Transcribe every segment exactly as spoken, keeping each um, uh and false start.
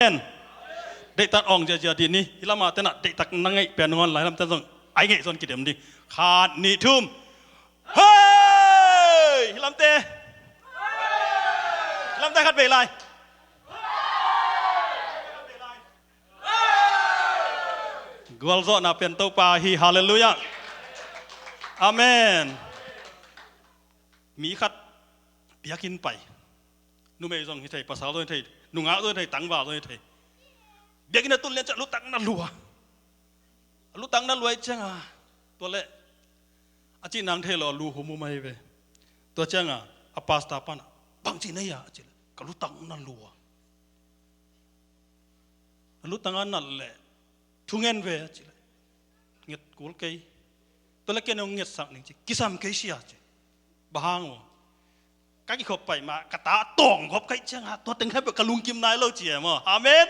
Amen. Deihtak awng ziazia dih ni. Hih lamah tenah deihtak na ngeih pia nuam lai lamte zong ai ngeih zon kidem dih. Khat, nih, thum. Hei! Hih lamte. Hih lamte khat vei lai. Gualzawhna pen Topa hi. Halleluiah. Amen. Mi khat biakinn pai. Numei zong hi thei, pasal zong hi thei, nungak zong hi thei, tangval zong hi thei. Biakinn a tun lian ciang lutang na lua. Lutang na lua ih cianga tua leh a cih nang thei lo, lu humhum ahi ve. Tua cianga a pastor panah bangci na hia a cih leh ka lutang na lua. Na lutang a nat leh thungen ve a cih leh nget kul kei. Tua leh ken hong ngetsak ning ci, kisam kei sia ci. Bang hang maw? Ka kikhop pai mah ka ta tawng gop ka ih cianga tua teng khempeuh ka lungkim nai lo ci e maw? Amen.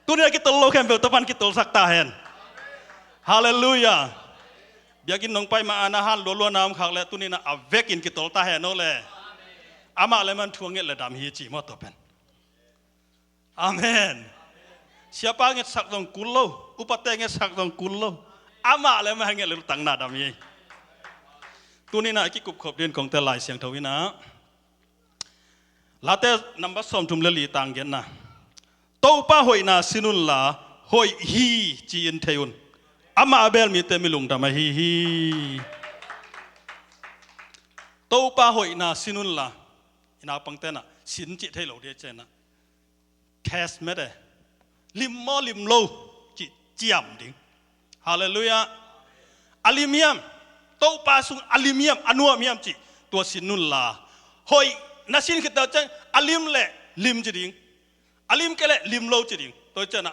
Tunin a kitol lo khempeuh Topan kitolsak ta hen. Halleluiah. Biakinn nong pai mah a na han lualua na om khak leh tunin a vekin kitol ta hen o le. Amah le man thu a nget le dam hi ci maw tua pen. Amen. Siapa ngetsak zong kul lo, upate ngetsak zong kul lo. Amah le mah nget le lutang na dam hi. Tunin a i kikupkhop dingin kongte Lai Siangtho in a Late number sawmthum le li tang genna, Topa hoihna sin unla hoih hi ci-in thei un. Amah a beel mite mi lungdam ahi hi. Topa hoihna sin unla, i naupangte na sin cih thei lo dih ciangin a test mete, lim maw lim lo cih ciam ding. Halleluiah. A lim hiam? Topa sung a lim hiam, a nuam hiam cih tua sin unla, hoih na sin khit tak ciang a lim leh lim ci ding, a lim kei leh lim lo ci ding. Tua ciangin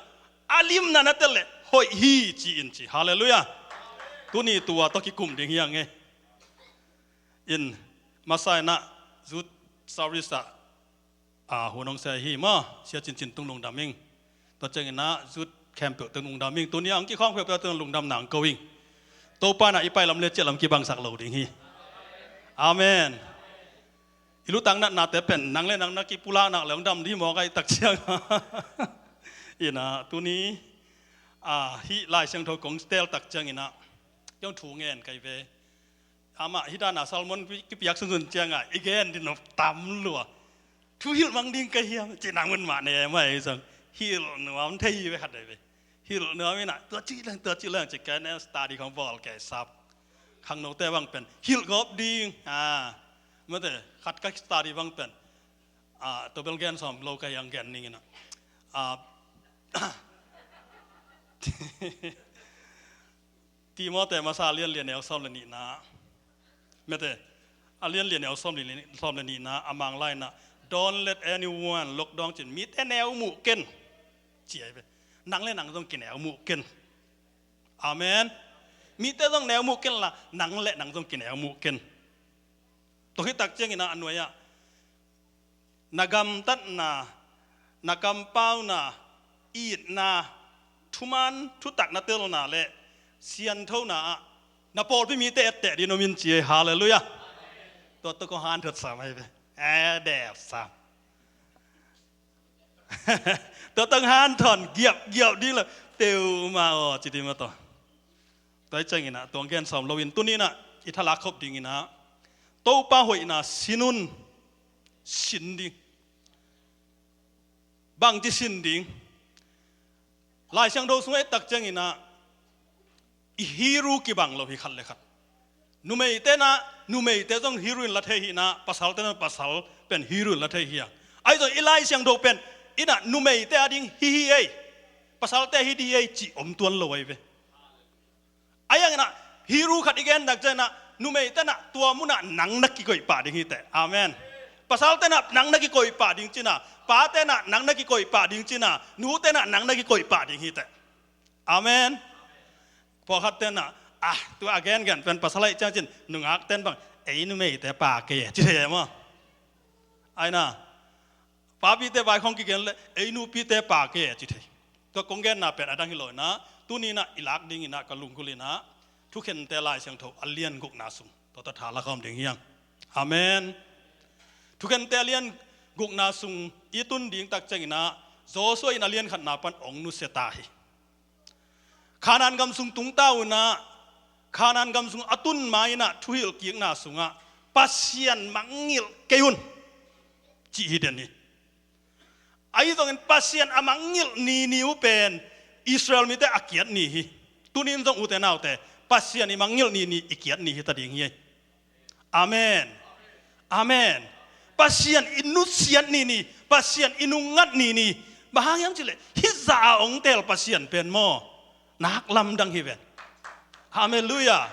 a limna na tel leh hoih hi ci-in ci. Halleluiah. Tuni tua tawh kikum ding hi hang e. In masa in a youth service ah a, hun hong sia hi maw, sia cincin tung lungdam ing. Tua ciangin a youth khempeuh tung lungdam ing. Tuni a hong kikhawng peuhpeuh tung lungdam nang ko ing. Topa na i pai lam le ciah lam kibangsak lo ding hi. Amen. I lutang natnate pen nang le nang na kipulak nak le hong dam dih mawk a i tak ciang in a tuni a hih Lai Siangtho kong teel tak ciangin a kiong thu ngen kai ve. Amah hih dana sermon kipiak sunsun cianga i gen ding nop tam lua. Thu hilh mang ding ka hiam cih nang mun mah ne mah ei zong hilh nuam thei hi ve khat dai ve. Hilh nuam in a tua cih leng tua cih leng cih ka ne study khong bawl kei sap. Khangnote bang pen hilh gawp ding a mate khat ka study bang pen a tobel gen sawm lo ka hiang gen ning in a a Timote masa a lian lian neu sawm le nihna. Mete, a lian lian neu sawm le ni-, sawm le nihna a Mang lai in a, "Don't let anyone look down," cin, mite neu muh ken. Ci ahi ve. Nang le nang zong kineu muh ken. Amen. Mite zong neu muh ken la, nang le nang zong kineu muh ken. Tua hi tak ciangin a nuai ah na gamtatna, na kampauna, itna, thuman thutak na telna le sianthona ah na pawlpi mite etteh ding om in ci ei. Halleluiah. Tua tua kong hanthawn sam ahi ve. Eh, dep sam. Tua tong hanthawn giap giap ding lo. Teu ma aw ci ding ma tua. Tua hi ciangin a tuang gen sawm lo in tuni in a i thalak khop dingin a Topa hoihna sin un. Sin ding. Bangci sin ding. Lai Siangtho sungah i tak ciangin a i hiru kibang lo hi khat le khat. Numeite na, numeite zong hiru in la thei hi na, pasalte na pasal pen hiru in la thei hi a. Ahi zong i Lai Siangtho pen in a numeite a ding hi hi ei, pasalte hi di ei cih om tuan lo ahi ve. Ahi hangin a hiru khat i gen tak ciangin a numeite na tua munah nang na kikoih pah ding hi teh. Amen. Pasalte na nang na kikoih pah ding cina, pate na nang na kikoih pah ding cina, nute na nang na kikoih pah ding hi teh. Amen. Pawlkhat ten ah, ah, tua a gengen pen pasal aih ciang cin nungak ten bang ei numeite pa kei e ci thei e maw? Aina papite vai khong kigen le ei nupite pa kei e ci thei. Tua kong genna pen a dang hi lo ina, tuni ina i lak ding ina ka lunggulh ina Thukhente Lai Siangtho a lian gukna sung tua tua tha la khawm ding hiang. Amen. Thukhente a lian gukna sung i tun ding tak ciang ina Joshua in a lian khatna pan ong nusia ta hi. Khanaan gam sung tungta unah, Khanaan gam sung a tun ma-inah thuhilh kikna sungah Pasian mangngilh kei un, cih hi den hi. Ahi zongin Pasian a mangngilh nini uh pen Israel mite a kiat ni hi. Tunin zong ute naute, Pasian i mangngilh nini i kiat ni hi ta ding hi. Amen. Amen. Pasian i nusiat nini, Pasian i nungngat nini. Bang hang hiam cihleh hih zah a ong teel Pasian pen maw, nak lamdang hi ven. Halleluiah.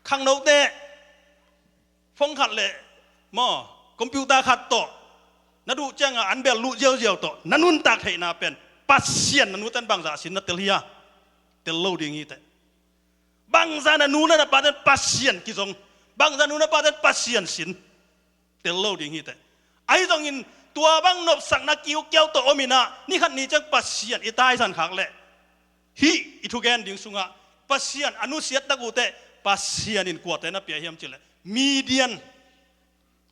Khangnote phone khat le maw, computer khat tawh na duh cianga an bel luh ziauziau tawh na nuntak theihna pen Pasian na nuten bangzah sin na tel hi a? Tel lo ding hiteh. Bangzah na nu na na paten Pasian kizong, bangzah nu na paten Pasian sin, tel lo ding hiteh. Ahi zongin tua bang nopsakna kiukiau tawh om inah ni khat ni ciang Pasian i taisan khak leh, hih i thugen ding sungah Pasian a nusiat tak uhteh Pasian in kuate na pia hiam cihleh Midian,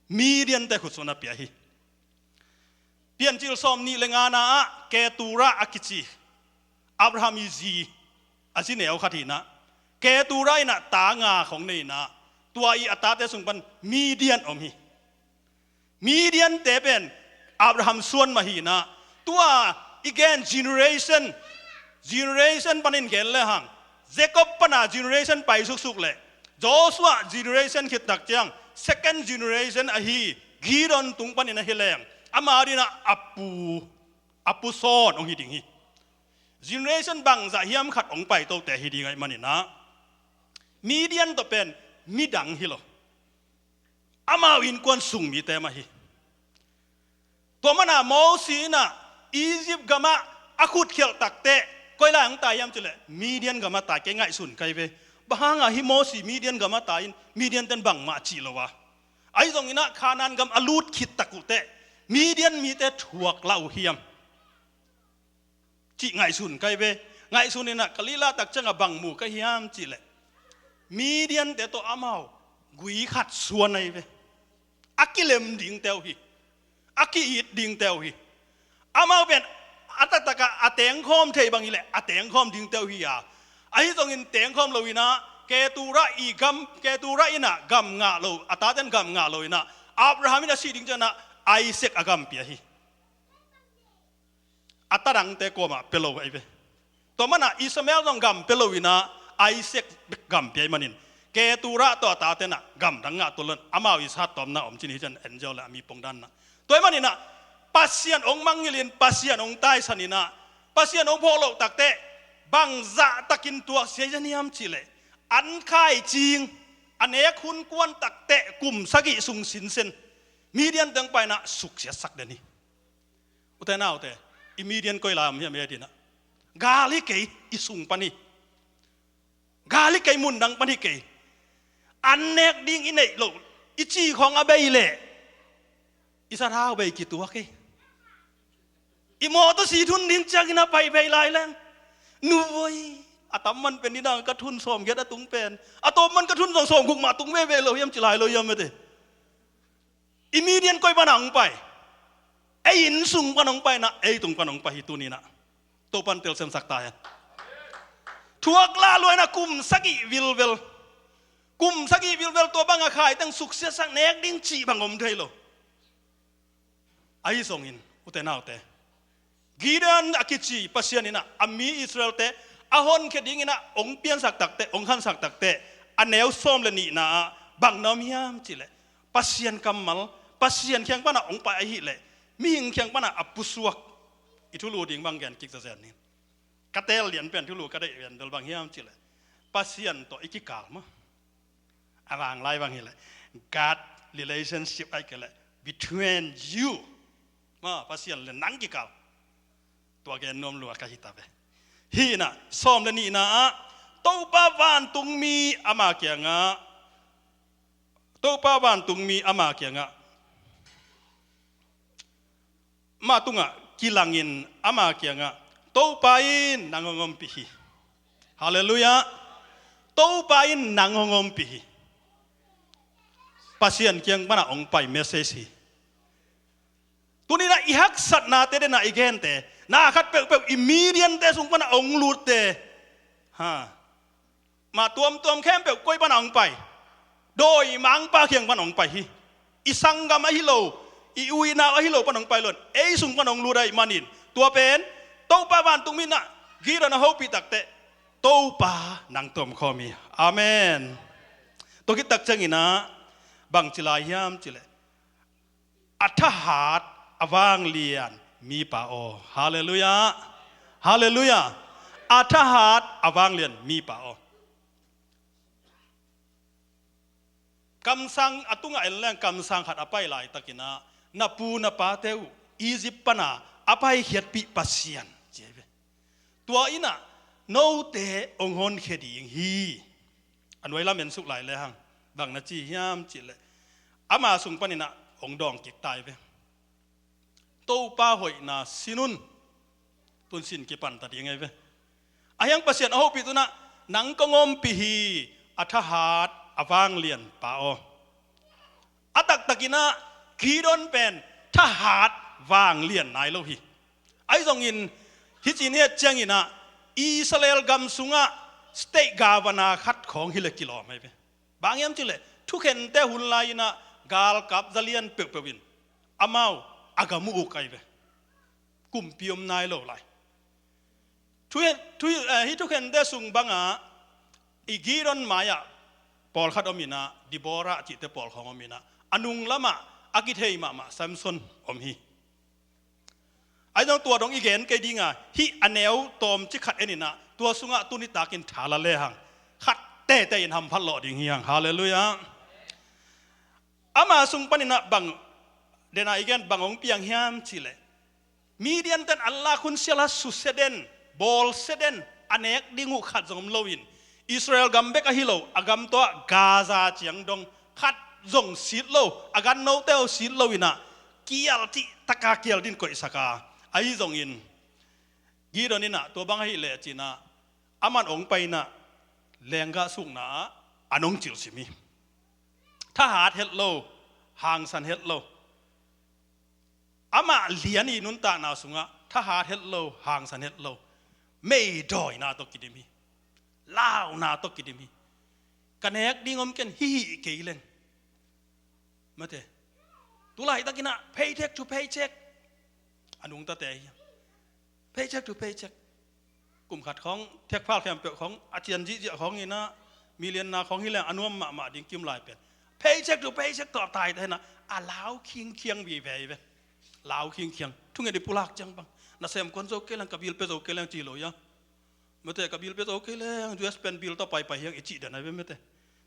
Midiante khut sung na pia hi. Piancil sawm nih le ngana ah Ketura a kici Abraham i zi, a zi neu khat hinah, Ketura inah ta nga khong nei inah, tua i a tate sung pan Midian om hi. Midiante pen Abraham suan mah hinah, tua i gen generation, generation panin gen lehang, Jacob pana generation pai suksuk leh Joshua generation khit tak ciang second generation ahi Gideon tung panin ahi leng, ama dinah a pu, a pu sawn hong hi ding hi. Generation bangzah hiam khat hong paitote hi ding ahih maninah Midian tawh pen midang hi lo. Amau innkuan sung mite mah hi. Tua mana Mosi inah Egypt gamah a khutkhialh takteh koi lai hong tai hiam cihleh Midian gamah tai, kei ngaihsun kai ve. Bang hanga hi Mosi Midian gamah tai in Midian ten bangmah cih lo a? Ahi zong inah Khanaan gam a lut khit tak uhteh Midian mite thuak lah uh hiam cih ngaihsun kai ve. Ngaihsun inah ka lila tak ciangah bang mu ka hiam cihleh Midiante tawh amau gui khat suan ahi ve. A kilem dingte uh hi. A ki-it dingte uh hi. Amau pen a taktakah a tengkhawm thei bang hileh a tengkhawm dingte uh hi a. Ahi zongin tengkhawm lo inah Ketura i gam, Ketura inah gam ngah lo, a taten gam ngah lo inah Abraham in a sih ding cianah Isaac a gam pia hi. A tadangte kuamah pia lo ahi ve. Tua mana Ishmael zong gam pia lo inah Isaac bek gam pia ahih manin Ketura tawh a tatenah gamdang ngah tuan lo in amau i sat tawmna om cin hi cian angel le a mi pongdanna. Tua ahih maninah Pasian hong mangngilhin Pasian hong taisan inah Pasian hong phawk loh takteh bangzah takin tuaksia i zaniam cihleh an khaicing a nek hun kuan takteh kum sagih sung sinsen Midian teng painah suksiatsak den hi. Ute naute, i Midian koi lai om hiam e dinah? Gal hi kei, i sung pan hi. Gal hi kei, mundang pan hi kei. An nek ding i neih loh, i ci khawng a bei leh i sathau bei kituak hi. I mawtaw si thun ding ciangin a pai bei lai leng, nu voi, a tam man pen nidang ka thun sawmgiat a tung pen, a tawp man ka thun zong sawmguk mah tung veve lo hiam ci lai lo hiam mete. I Midian koi pana hong pai? Ei inn sung pana hong pai inah ei tung pana hong pai hi tuninah. Topan telsiamsak ta hen. Thuak lah lua inah kum sagih vilvel, kum sagih vilvel tua banga khaiteng suksiatsak nek ding cih bang om thei lo. Ahi zongin ute naute, Gideon a kici Pasian inah a mi Israelte a honkhia dinginah hong piansak takteh, hong khansak takteh, a neu sawm le nihna ah bang na om hiam cihleh Pasian kammal, Pasian kiang pana hong pai ahihleh mihing kiang pana a pusuak. I thulu ding bang gen kik zazen ning. Ka teel lian pen thulu ka deih lian bel bang hiam cihleh Pasian tawh i kikal maw. A vanglai bang hileh God relationship ahih kei leh between you maw, Pasian le nang kikal. Tua gen nuam lua ka hi ta ve. Hinah sawm le nihna ah Topa vantungmi ama kiangah, Topa vantungmi ama kiangah, ama tungah kilangin ama kiangah, Topa in nang hong ompih hi. Halleluiah. Topa in nang hong ompih hi. Pasian kiang pana hong pai message hi. Tuni-in ah i haksatnate den ah i gente, na khat peuhpeuh i Midiante sung pan a hong lutte, ha, mah tuamtuam khempeuh koi pan a hong pai? Dawi mangpa kiang pan a hong pai hi. I sanggam ahi lo, i u i nau ahi lo pan a hong pai lo in, ei sung pan a hong lut ahih manin, tua pen Topa vantung mi in ah Gideon a hopih takteh, Topa nang tawh om khawm hi. Amen. Tua khit tak ciangin ah bang ci lai hiam cih leh, a thahat a vanglian mipa aw. Halleluiah. Halleluiah. A thahat a vanglian mipa aw. Kamsang a tungah en leng, kamsang khat a pai laitakin ah, na pu na pate uh Egypt pan a a paikhiatpih Pasian ci hi ve. Tua in ah note hong honkhia ding hi. A nuai lam en suk lai lehang, bang na ci hiam cih leh, ama sung panin ah hong dawng kik ta hi ve. Topa hoihna sin un, tun sin kipan ta ding ahi ve. Ahi hang Pasian a hopih tu-in ah, nang kong ompih hi, a thahat a vanglianpa aw. A taktakin ah Gideon pen thahat vanglian nai lo hi. Ahi zongin, hih ci-in i et ciangin ah, Israel gam sungah state governor khat khawng hi leh kilawm ahi ve. Bang hiam cih leh, thukhente hun lai-in ah galkap zalian peuhpeuh in amau a gam uh uk ahi ve. Kumpi om nai lo lai. Thu, thu, eh, hih thukhente sung bangah i Gideon mai-ah pawlkhat om in ah, Deborah cihte pawl khawng om in ah, a nung lamah a kithei mahmah Samson om hi. Ahi zong tua dong i gen kei ding a, hih a neu tawmcik khat en in ah, tua sungah tuni takin tha la lehang, khat teitei in hamphat lawh ding hi hang. Halleluiah. Ama sung panin ah bang, den a i gen, bang hong piang hiam cih leh, Midianten an lak hun sial a susia den, bawlsia den, a nek ding uh khat zong om loin, Israel gam bek ahi lo, a gam tawh Gaza ciang dong khat zong sit lo, a gannote uh sit lo in ah, kial cih taka kial ding koihsak a. Ahi zongin, Gideon in ah tua bang ahih leh ci-in ah, aman hong pai in ah, lenggah sukna ah an hong cilsim hi. Thahat het lo, hangsan het lo. Amah lian i nuntakna sungah thahat het lo, hangsan het lo. Meidawina tawh kidim hi. Launa tawh kidim hi. Ka nek ding om ken, hih hih kei leng. Mate. Tulaitakin ah paycheck to paycheck. A nungtate hi. Paycheck to paycheck. Kum khat khawng, thekphal khempeuh khawng a cian zihziah khawng in ah, millionaire khawng hi leng a nuam mahmah ding kim lai pen, paycheck to paycheck tawh tai ta hi in ah, a lau khingkhiang vive hi ve. Lau khingkhiang. Thunget i pulak ciang bang, nasem kuan zo kei leng, ka bill pe zo kei leng ci lo ia. Mate, ka bill pe zo kei leng, U S pen bill tawh paipai hi hang i cih den ahi ve mate.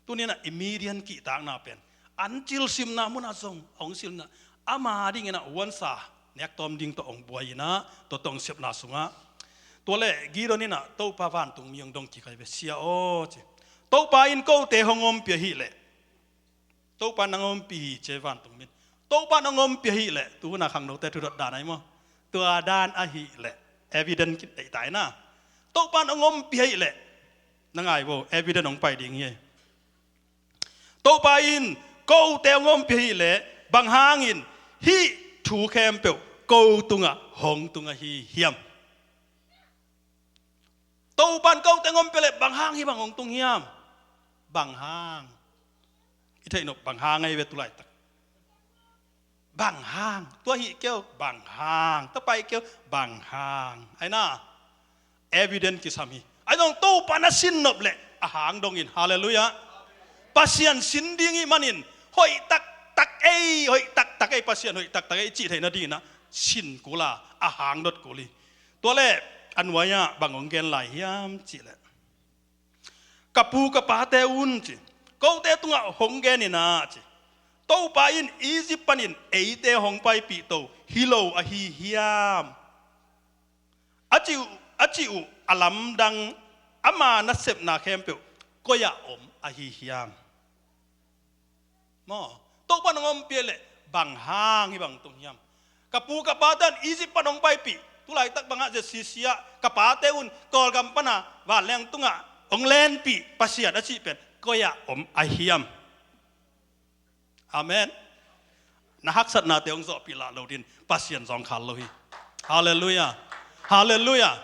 Tuni in ah i Midian kihtakna pen, an cilsimna munah zong hong silh in ah, ama dingin ah huansa nek tawm ding tawh hong buai in ah, tua tawh hong sepna sungah. Tua leh Gideon in ah Topa vantungmi hong dong kik ahi ve, Sia aw, ci. Topa in kote hong ompih ahih leh, Topa nang ompih hi, ci, vantungmi in. Topa nang ompih ahih leh, tu hun a khangnote thudot dan ahi maw. Tua dan ahih leh, evidence kideih ta in ah. Topa nang ompih ahih leh, na ngai vo, evidence hong pai ding hi. Topa in kote hong ompih ahih leh, bang hangin hih thu khempeuh ko tungah hong tung ahi hiam? Topa in kote hong ompih leh bang hang hih bang hong tung hiam? Bang hang? I theih nop, bang hang ahi ve tulaitak. Bang hang? Tua hih kei uh, bang hang? Tua pai kei uh, bang hang? Ahi na, evidence kisam hi. Ahi zong Topa na sin nop leh a hang dongin, halleluiah. Pasian sin ding ih manin, hoih taktak ei, hoih taktak ei, Pasian hoih taktak ei cih theih nadingin ah sin kul a, a hang dot kul hi. Tua leh a nuai-ah bang hong gen lai hiam cih leh, ka pu ka pate un, ci, kote tungah hong gen in ah, ci, Topa in Egypt panin eite hong paipih to hi lo ahi hiam? A cih uh, a cih uh a lamdang, ama nasepna khempeuh koi-ah om ahi hiam? Maw, Topa in hong ompih leh bang hang hih bang tung hiam? Ka pu ka pate un Egypt pan hong paipih, tulaitak bangah Z C C ah ka pate un Kawlgam pana vanleng tungah hong lenpih Pasian a cih pen koi-ah om ahi hiam? Amen. Na haksatnate hong zawhpih lah lo ding Pasian zawngkhal lo hi. Halleluiah. Halleluiah.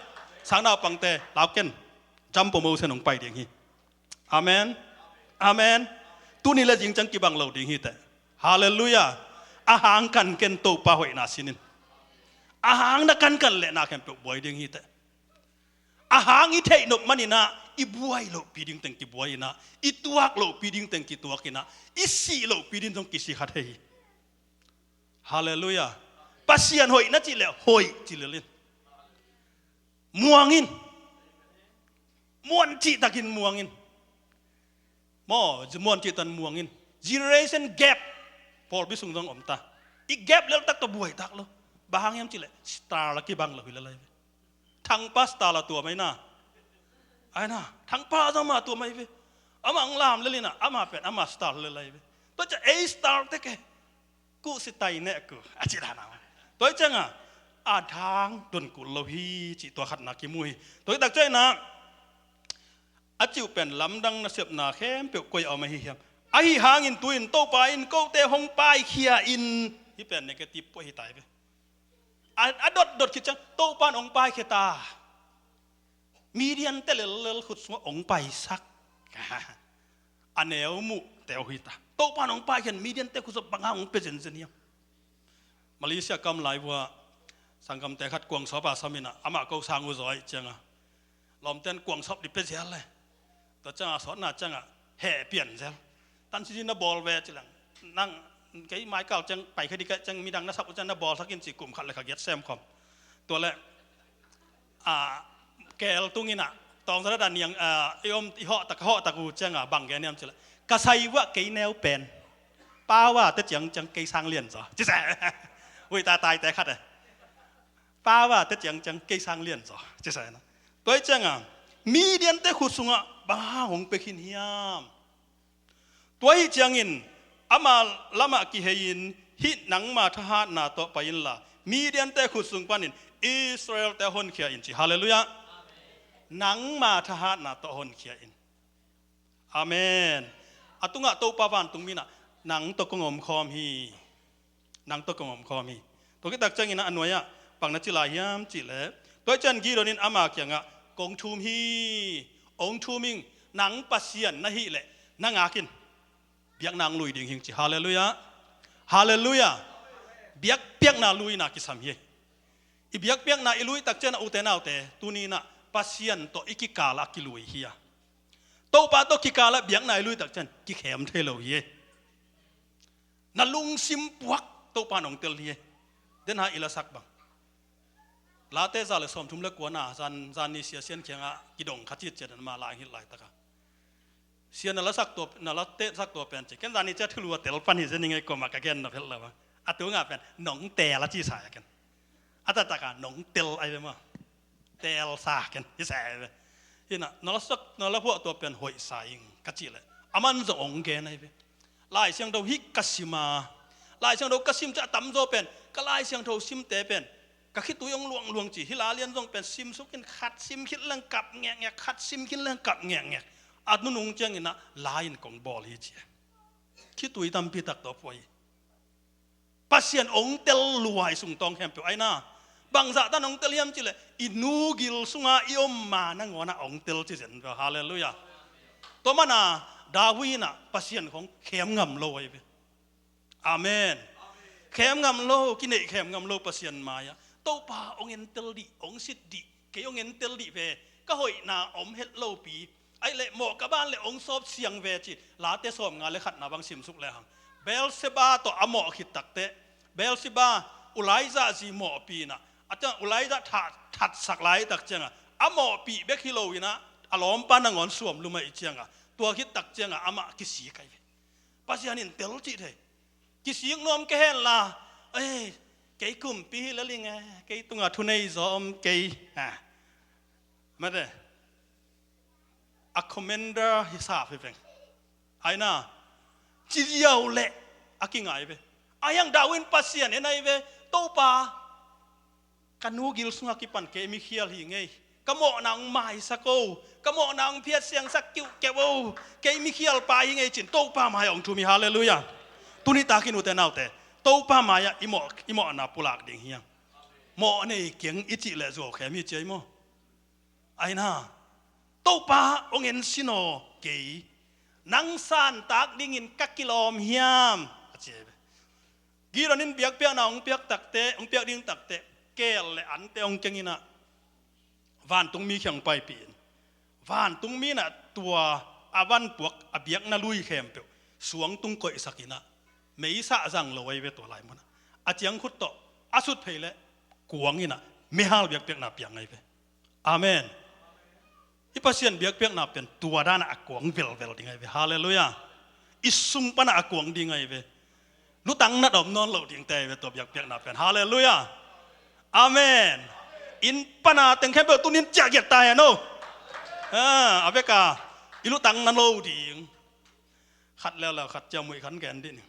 Sangnaupangte lau ken. Jump promotion hong pai ding hi. Amen. Amen. Tuni le zing ciang kibang lo ding hi teh. Halleluiah. A hang kan ken, Topa hoihna sin in. A hang na kankan leh na khempeuh buai ding hi teh. A hang i theih nop manin ah i buai lohpi ding teng kibuai in ah, i tuak lohpi ding teng kituak in ah, i sih lohpi ding zong kisih kha thei hi. Halleluiah. Pasian hoih na cih leh hoih ci lel in. Muang in. Muan cihtakin muang in. Maw, muan cihtan muang in. Generation gap pawlpi sung zong om ta. I gap leltak tawh buaitak lo. Bang hang hiam cih leh star la kibang lo hi lel lai ve. Thangpa star la tuam ai na. Ai na, Thangpa zong amah tuam ai ve. Amah hong lam lel in ah, amah pen amah star lel lai ve. Tua ciang ei star tek e. Kuh si tai neh ku a cih dan a. Tua hi ciangin a dang don kul lo hi cih tua khatna kimu hi. Tua hi tak ciangin ah, a cih uh pen lamdang nasepna khempeuh koi a om ahi hiam? Ahi hangin tu-in Topa in kote hong paikhia in, hih pen negative pua hi tai ve. A, a dotdot khit ciang Topa in hong paikhia ta. Midiante lellel khut sungah hong paisak. A neu muh teu hi ta. Topa in hong paikhia in Midiante khut sungah bang hang hong pia zenzen hiam? Malaysia kam lai vua sanggamte khat kuang sawp a sam in ah, amah ko sang uh zaw ahih ciangin lawmten kuang sawp ding pia zel le. Tua ciangin a sawtna ciangin heh pian zel. Tan sisi na bawl ve ci leng, nang kei maikal ciang pai kha ding ka ciang midang na sak uh ciang na bawlsak in ci, kum khat le kha giat sem khawm. Tua leh a, keel tung in ah, tawng zadat a niang, a, i om, i hawh tak, hawh tak uh ciangin bang gen hiam ci leh, ka sai vua kei neu pen, pa vua te ciangciang kei sang lian zaw ci se. Ui, ta taite khat e. Pa vua te ciangciang kei sang lian zaw ci se na. Tua hi ciangin Midiante khut sungah bang hang hong pia khin hiam? Tua hi ciangin ama lamah kihei in, hih nangma thahatna tawh pai inla Midiante khut sung panin Israelte honkhia in ci. Halleluiah. Nangma thahatna tawh honkhia in. Amen. A tungah Topa vantungmi in ah nang tawh kong omkhawm hi. Nang tawh kong omkhawm hi. Tua khit tak ciangin ah a nuai-ah bang na ci lai hiam cih leh, tua hi ciangin Gideon in ama kiangah, kong thum hi, hong thum ing, nang Pasian na hih leh na ngak in, biakna hong lui ding hi ing ci. Halleluiah. Halleluiah. Biakpiakna luina kisam hi. I biakpiakna i lui tak ciangin ah, ute naute, tuni in ah Pasian tawh i kikal ah kilui hi a, Topa tawh kikal ah biakna i lui tak ciangin kikhem thei lo hi. Na lungsim puak Topa in hong tel hi. Den ha i lasak bang, Late za le sawmthum le kuana zan, zan ni sia Sian kiangah kidong kha citciat in, ama lai hong hilh laitakah, Sia na lasak tua, na la teh sak tua pen ci. Ken zan ni ciang thulu a tel pan hi zen ing ei, kuamah ka gen nop het lo a. A tungah pen nong teel a ci sa a ken. A taktakah nong tel ai ve maw. Teel sa ken hi sa ai ve. Hi na, na la sak, na la phuah tua pen hoih sa ing ka cih leh, aman zong hong gen ai ve. Lai Siangtho hih ka sim a, Lai Siangtho ka sim ciang a tamzaw pen, ka Lai Siangtho simte pen ka khitui hong luangluang ci. Hih La Lian zong pen simsuk in, khat sim khit leng kap ngekngek, khat sim khit leng kap ngekngek. A nunung ciangin ah la in kong bawl hi ci. Khitui tampi tak tawh pua hi. Pasian hong tel lua i sungtawng khempeuh ai na. Bangzah tan hong tel hiam cih leh, i nu gil sungah i om ma nangawn ah hong tel ci zen ve. Halleluiah. Tua mana David in ah Pasian khawng khem ngam lo ai ve. Amen. Khem ngam lo, kineih khem ngam lo Pasian mai-ah, Topa hong entel dih, hong sit dih, kei hong entel dih ve, ka hoihna om het lopi, ahih leh mawh ka ban leh hong sawp siang ve ci. Late sawmnga le khatna bang simsuk lehang, Bathsheba tawh a mawh khit takteh, Bathsheba Elijah zi mawhpi in ah, a ciang Elijah that, thatsak lai tak ciangah, a mawhpih bek hi lo in ah, a lawmpa nangawn suam lum ahih ciangah, tua khit tak ciangah amah kisik ai ve. Pasian in tel cih thei. Kisik nuam ka hen la, ei, kei kumpi hi lel ing e, kei tungah thunei zaw om kei. Ha. Mate. A commander hi sa hi veng. Ai na. Ci ziau leh a kingai ve. Ai hang David in Pasian en ai ve. Topa, ka nu gil sungah kipan kei mikhial hi ngei. Ka mawhna hong maisak o. Ka mawhna hong phiatsiangsak kiuhkeuh o. Kei mikhial pa hi ngei cin Topa mai-ah hong thum hi. Halleluiah. Tuni takin ute naute, Topa mai-ah i mawh, i mawhna pulak ding hiam? Mawh nei keng i cih leh zuau khem hi ci ei maw? Aina, Topa hong en sin aw kei, nang santak dingin ka kilawm hiam? A ci ei ve. Gideon in biakpiakna hong piak takte, hong piak ding takte, keel le ante hong keng inah, vantungmi kiang paipih in. Vantungmi inah tua a vanpuak a biakna lui khempeuh suangtung koihsak inah, meisa zang lo ahi ve tua lai munah. A ciangkhut tawh a sut phei leh kuang inah meihal biakpiakna piang ahi ve. Amen. I Pasian biakpiakna pen tua danah a kuang velvel ding ahi ve. Halleluiah. I sung panah a kuang ding ahi ve. Lutang nat om nawn lo dingte ahi ve tua biakpiakna pen. Halleluiah. Amen. Inn pana teng khempeuh tunin ciahgiat ta hen aw. A, a veka i lutang na lo ding. Khat leuleu khat ciah muih khan gen dih ni.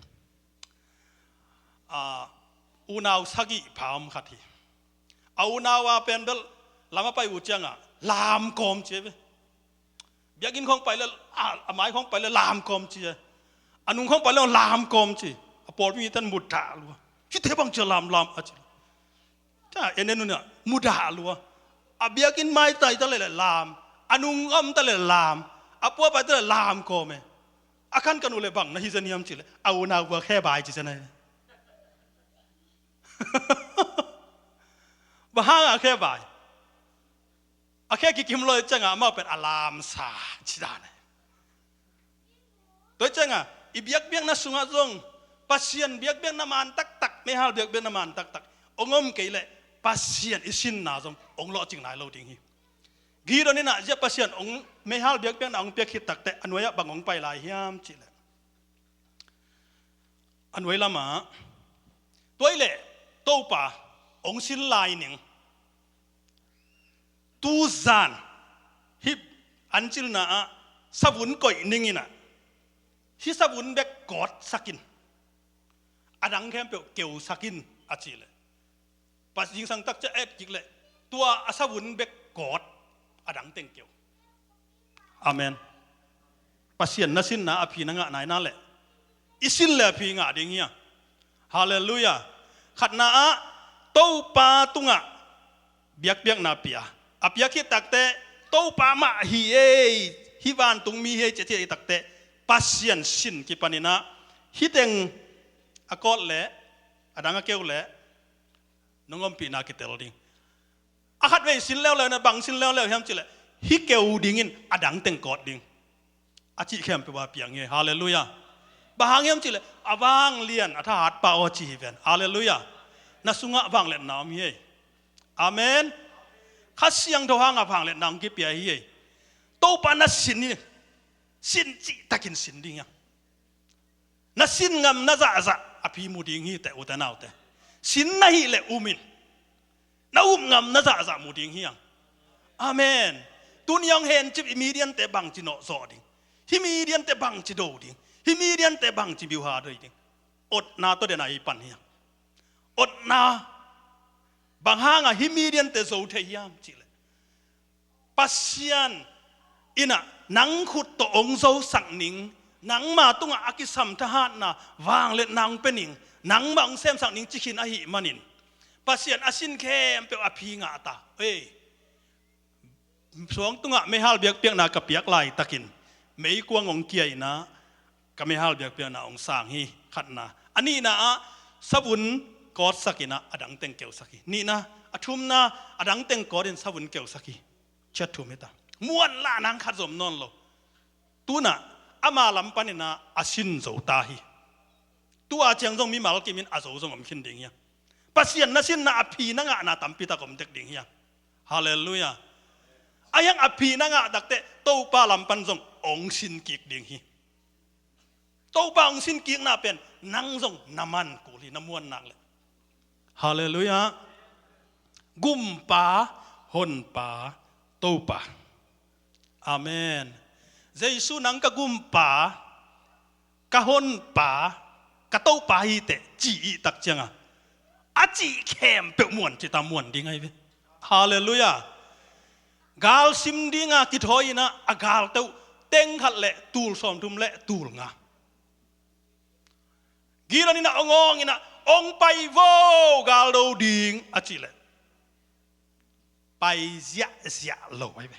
A, unau sagih pha om khat hi. A unau a pen bel lam a pai uh ciangah lamkawm ci ve. Biakinn khawng pai le, a, a mai khawng pai le lamkawm ci e. A nung khawng pai le lamkawm ci. A pawlpi mite in mudah lua. Hihte bang ci a lamlam a ci. Ca en en un ah mudah lua. A biakinn mai tai ta le le lam. A nung om ta le lam. A pua pai ta le lamkawm e. A khankan uh le bang na hi zen hiam ci le, a unau vua khebai ci zen e. Bang hang a khebai? A khe kikim lo i ciangah amau pen a lamsa ci dan e. Tua i ciangah i biakpiakna sungah zong Pasian biakpiakna man taktak, meihal biakpiakna man taktak hong om kei leh Pasian i sinna zong hong lawhcing nai lo ding hi. Gideon inah zia Pasian hong meihal biakpiakna hong piak khit takte a nuai-ah bang hong pai lai hiam ci leh, a nuai lamah, tua i leh Topa hong sin lai ning. Tuzan hih ancilna ah savun koih ning inah, hih savun bek kawtsak in, a dang khempeuh keusak in a ci leh, Pasian zingsang tak ciah et kik leh tua a savun bek kawt, a dang teng keu. Amen. Pasian na sinna a phi na ngah nai na leh, i sin le a phi ngah ding hi a. Halleluiah. Khatna ah Topa tungah biakpiakna pia. A piak khit takte Topa mah hi ei, hih vantungmi hi ei ci a ci takte Pasian sin kipan inah hih teng a kawt leh, a dang a keu leh nong ompihna kitel ding. A khatvei sin leuleu na bang sin leuleu hiam ci leh, hih keu dingin a dang teng kawt ding. A cih khempeuh a piang hi. Halleluiah. Bang hang hiam ci leh, a vanglian a thahatpa aw ci hi ven. Halleluiah. Na sungah vangliatna om hi ei. Amen. Kha Siangtho hangah vangliatna hong kipia hi ei. Topa na sin hi. Sin cihtakin sin ding hiam? Na sin ngam na zahzah a phi mu ding hi teh, ute naute. Sin na hih leh um in. Na up ngam na zahzah mu ding hi ang. Amen. Tuni hong hencip i mediante bangci nawhzawh ding, hih mediante bangci do ding, hih mediante bangci biuha doi ding. Otna tawh den a i pan hi ang. Otna. Bang hangah hih mediante zo thei hiam ci leh, Pasian inah nang khut tawh hong zosak ning, nangma tungah a kisam thahatna vangliatna hong pia ning, nangmah hong semsak ning ci khin ahih manin, Pasian a sin khempeuh a phi ngah ta. Ei, suang tungah meihal biakpiakna ka piak laitakin meikuang hong kia inah ka meihal biakpiakna hong sang hi. Khatna. A nihna ah savun kawtsak inah a dang teng keusak hi. Nihna. A thumna, a dang teng kawt in savun keusak hi. Ciat thum hi ta. Muan lah nang khat zom nawn lo. Tunah ama lam pan inah a sin zo ta hi. Tua ciang zong mimal kimin a zo zong om khin ding hi a. Pasian na sinna a phi na ngahna tampi tak om dek ding hi a. Halleluiah. A hiang a phi na ngah takte Topa lam pan zong hong sin kik ding hi. Topa hong sin kikna pen nang zong na man kul hi, na muan nak leh. Halleluiah. Gumpa, honpa, Topa. Amen. Jesu nang ka gumpa, ka honpa, ka Topa hi teh ci i tak ciangah, a cih khempeuh muan ci ta, muan ding ahi ve. Halleluiah. Gal sim dinga kithawi inah a galte uh teng khat le tul sawmthum le tul nga. Gideon inah hong awng inah Hong pai vo, gal do ding a cih leh pai ziahziah lo ahi ve.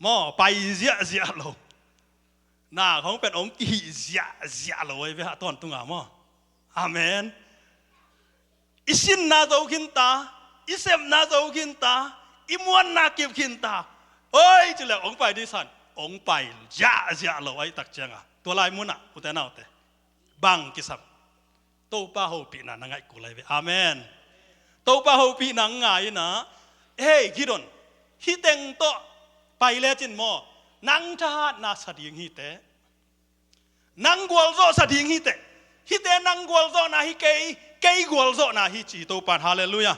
Maw, pai ziahziah lo. Na khong pen hong kihih ziahziah lo ahi ve, a tawntunga maw. Amen. I sinna zo khinta, i sepna zo khinta, i muanna kip khinta. Oi, ci leh hong pai ding san, hong pai ziahziah lo ahih tak cianga, tua lai munah ute naute, bang kisam? Topa hopihna na ngaih kul ahi ve. Amen. Topa hopihna ngai inah, hei Gideon, hih teng tawh pai lecin maw, nang thahatna sa ding hi teh. Nang gualzawh sa ding hi teh. Hihte nang gualzawhna hi kei, kei gualzawhna hi ci hi Topan. Halleluiah.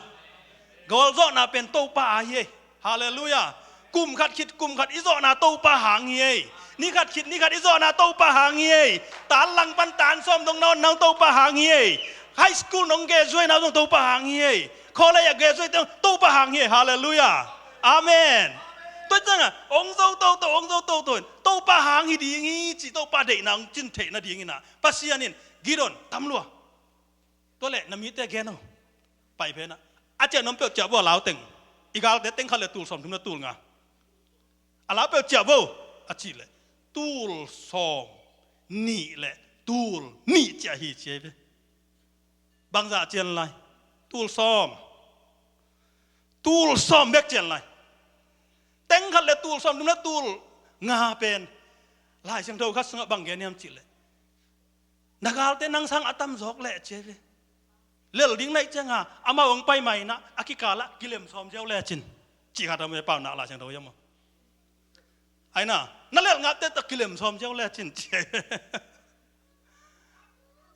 Gualzawhna pen Topa a hi ei. Halleluiah. Kum khat khit kum khat i zawhna Topa hang hi ei. Ni khat khit ni khat i zawhna Topa hang hi ei. Tan lang pan tan sawm dong na on nang Topa hang hi ei. High school nong graduate na zong Topa hang hi ei. College a graduate zong Topa hang hi ei. Halleluiah. Amen. Tua cianga hong zo toto, hong zo toto in Topa hang hi ding hi ci Topa deihna hong cin theih nadingin ah Pasian in, Gideon, tam lua. Tua leh na mite gen o. Pai phenah a ciah nuam peuh ciah vo a lau teng. I galte teng khat le tul sawm thum le tul nga. A lau peuh ciah vo a cih leh tul sawm nih le tul nih ciah hi ci ei ve. Bangzah cian lai? Tul sawm. Tul sawm bek cian lai. Teng khat le tul sawm thum le tul nga pen Lai Siangtho khat sungah bang gen hiam cih leh, na galte nang sang a tam zawk leh ci ei ve. Lel ding naih cianga amau hong pai ma inah a kikalah kilem sawm ziau lecin, cih khat a om ei, pau nah Lai Siangtho hiam maw? Aina, na lel ngapte tawh kilem sawm ziau lecin ci ei ve.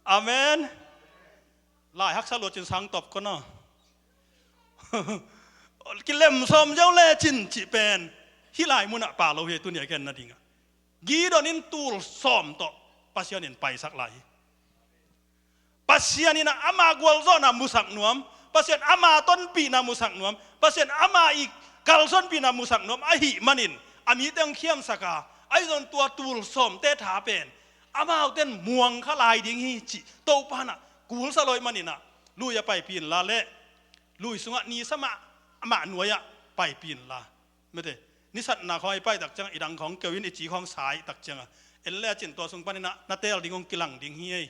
Amen. Lai haksa luacin sang tawp kona. Kilem sawm ziau lecin cih pen hih lai munah pau lo hi ei, tuni a gen nadingah. Gideon in tul sawm tawh Pasian in paisak lai hi. Pasian in ama gualzawhna musak nuam, Pasian ama tonpihna musak nuam, Pasian ama i kalsuanpihna musak nuam ahih manin a mite hong khiamsak a, ahi zong tua tul sawmte tha pen amaute in muang kha lai ding hi cih Topa in ah kulsa lo ahih manin ah, lui a paipih inla leh, lui sungah ni sa mah, amah nuai-ah paipih inla. Mete, ni satna khawng i pai tak ciangah, i dang khawng keu in, i ci khawng sa ahih tak ciangah, en lecin tua sung panin ah na teel ding hong kilang ding hi ei.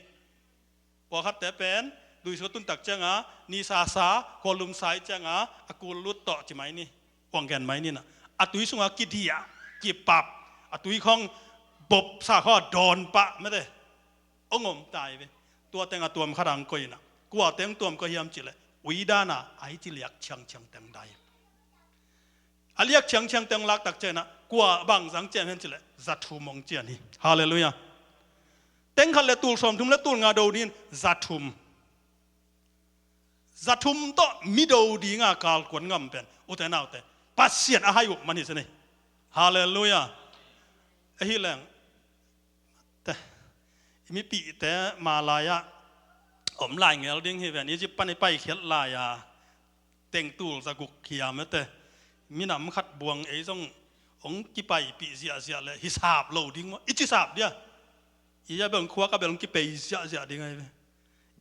Pawlkhatte pen lui sungah tun tak ciangah ni sa sa, khualum sa ahih ciangah a kul lut tawh ci mai ni, uang gen mai ni nah. A tui sungah kidiah, kipap, a tui khawng bop sa khawng a dawn pah mete, hong om ta hi ve. Tua teng a tuam khat a hong koih inah, kua teng tuam koih hiam cih leh, ui dan a a hi ci liak ciangciang teng dai. A liak ciangciang teng lak tak ciangin ah kua bang zang ciam hiam cih leh, za thum hong cian hi. Halleluiah. Teng khat le tul sawm thum le tul nga do dingin za thum. Za thum tawh mi do dinga kalkuan ngam pen, ute naute, Pasian a hai uh man hi sini. Halleluiah. Ahi leng te, i mipihte ma lai-ah om lai ngel ding hi ven. Egypt pan i paikhiat lai-a teng tul za guk hi a mete, minam khat buang ei zong hong kipaipih ziahziah leh hi sap lo ding maw, i ci sap dia. I a bel hong khuak a bel hong kipei ziahziah ding ahi ve.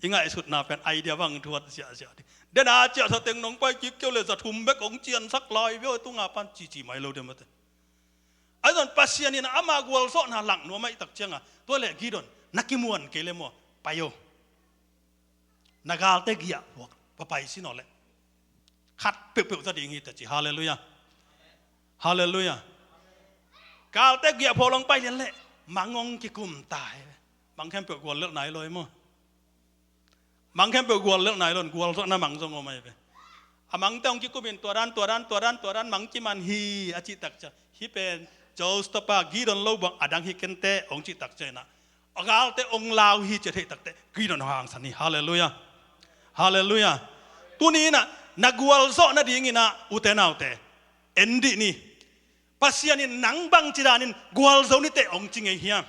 I ngaihsutna pen idea bang thuat ziahziah ding. Den a ciah sa teng nong pai kik keu leh za thum bek hong ciansak lai ve, aw, tunga pan cici mai lo dia mete. Ahi zong Pasian in ama gualzawhna lak nuam ahih tak cianga, tua leh Gideon, na kimuan kei le maw, pai o. Na galte giah phuak, va pai sin aw leh, khat peuhpeuh za ding hi teh ci. Halleluiah. Halleluiah. Galte giah phuak long pai lian leh mang hong kikum ta hi ve. Mang khempeuh guallelh nai lo hi maw. Mang khempeuh guallelh nai lo in, gualzawhna mang zong om ahi ve. A mangte hong kikum in tua dan, tua dan, tua dan, tua dan mang kiman hi a cih tak ciang, hih pen Joseph tapa Gideon lo bang a dang hi kenteh hong cih tak ciang inah, a galte hong lau hi ci a theih takteh Gideon hong hangsan hi. Halleluiah. Halleluiah. Tuni inah na gualzawh nadingin ah, ute naute, en dih ni. Pasian in nang bangci danin gualzo ni teh hong ci ngei hiam?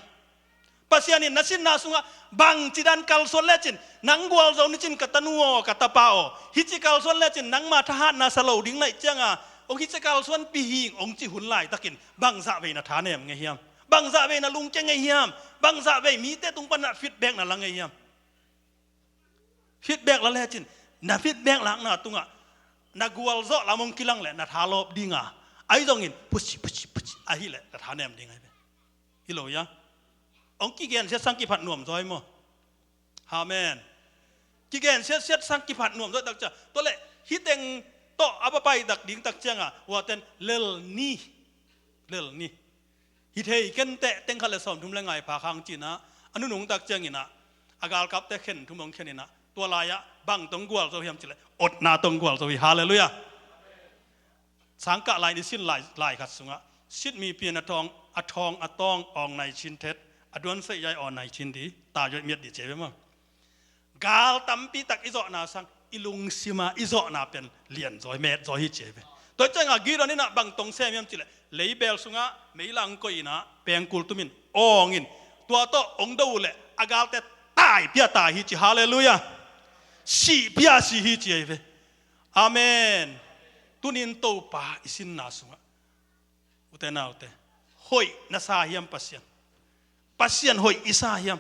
Pasian in na sinna sungah bangci dan kalsuan lecin, nang gualzo ni cin, ka tanu aw, ka tapa aw, hih ci kalsuan lecin nangma thahatna sa lo ding naih cianga hong hih ci kalsuanpih hing hong cih hun laitakin bangzah vei na thanem ngei hiam? Bangzah vei na lungkia ngei hiam? Bangzah vei mite tung panah feedback na la ngei hiam? Feedback la lecin, na feedback lakna tungah na gualzawh lam hong kilang leh na tha lawp dinga, ahi zongin pusi pusi pusi ahileh na tha nem ding ahi ve. Hi lo ia? Hong kigen siatsang kiphat nuam zaw hi maw? Amen. Kigen siatsiat sang kiphat nuam zaw tak ciang, tua leh hih teng tawh a va paitak ding tak cianga, huaten lel ni, lel ni. Hi thei kenteh teng khat le sawmthum le ngai pha khang cinah, a nunung tak cianginah, a galkapte khen thum hong kheninah, tua lai-ah bang tong gual zo hiam cileh, otna tong gual zo hi. Halleluiah. Sangkah lai ni sin lai, lai khat sungah, sit mipi in a thawng, a thawng, a tawng awng nai cin thet, a duan seih yai awng nai cin di, ta yoih miat di cia ve maw. Gal tampi tak i zawhna sang, i lungsima i zawhna pen lian zawi, met zawi hi cia ve. Tua ciangah Gideon inah bang tong sem hiam cileh, leibel sungah meilang koih inah, pengkul tumin, awngin, tua tawh ong do uh leh, a galte tai pia tai hi ci. Halleluiah. Sih pia sih hi ci ahi ve. Amen. Tunin Topa i sinna sungah, ute naute, hoih na sa hiam Pasian? Pasian hoih i sa hiam?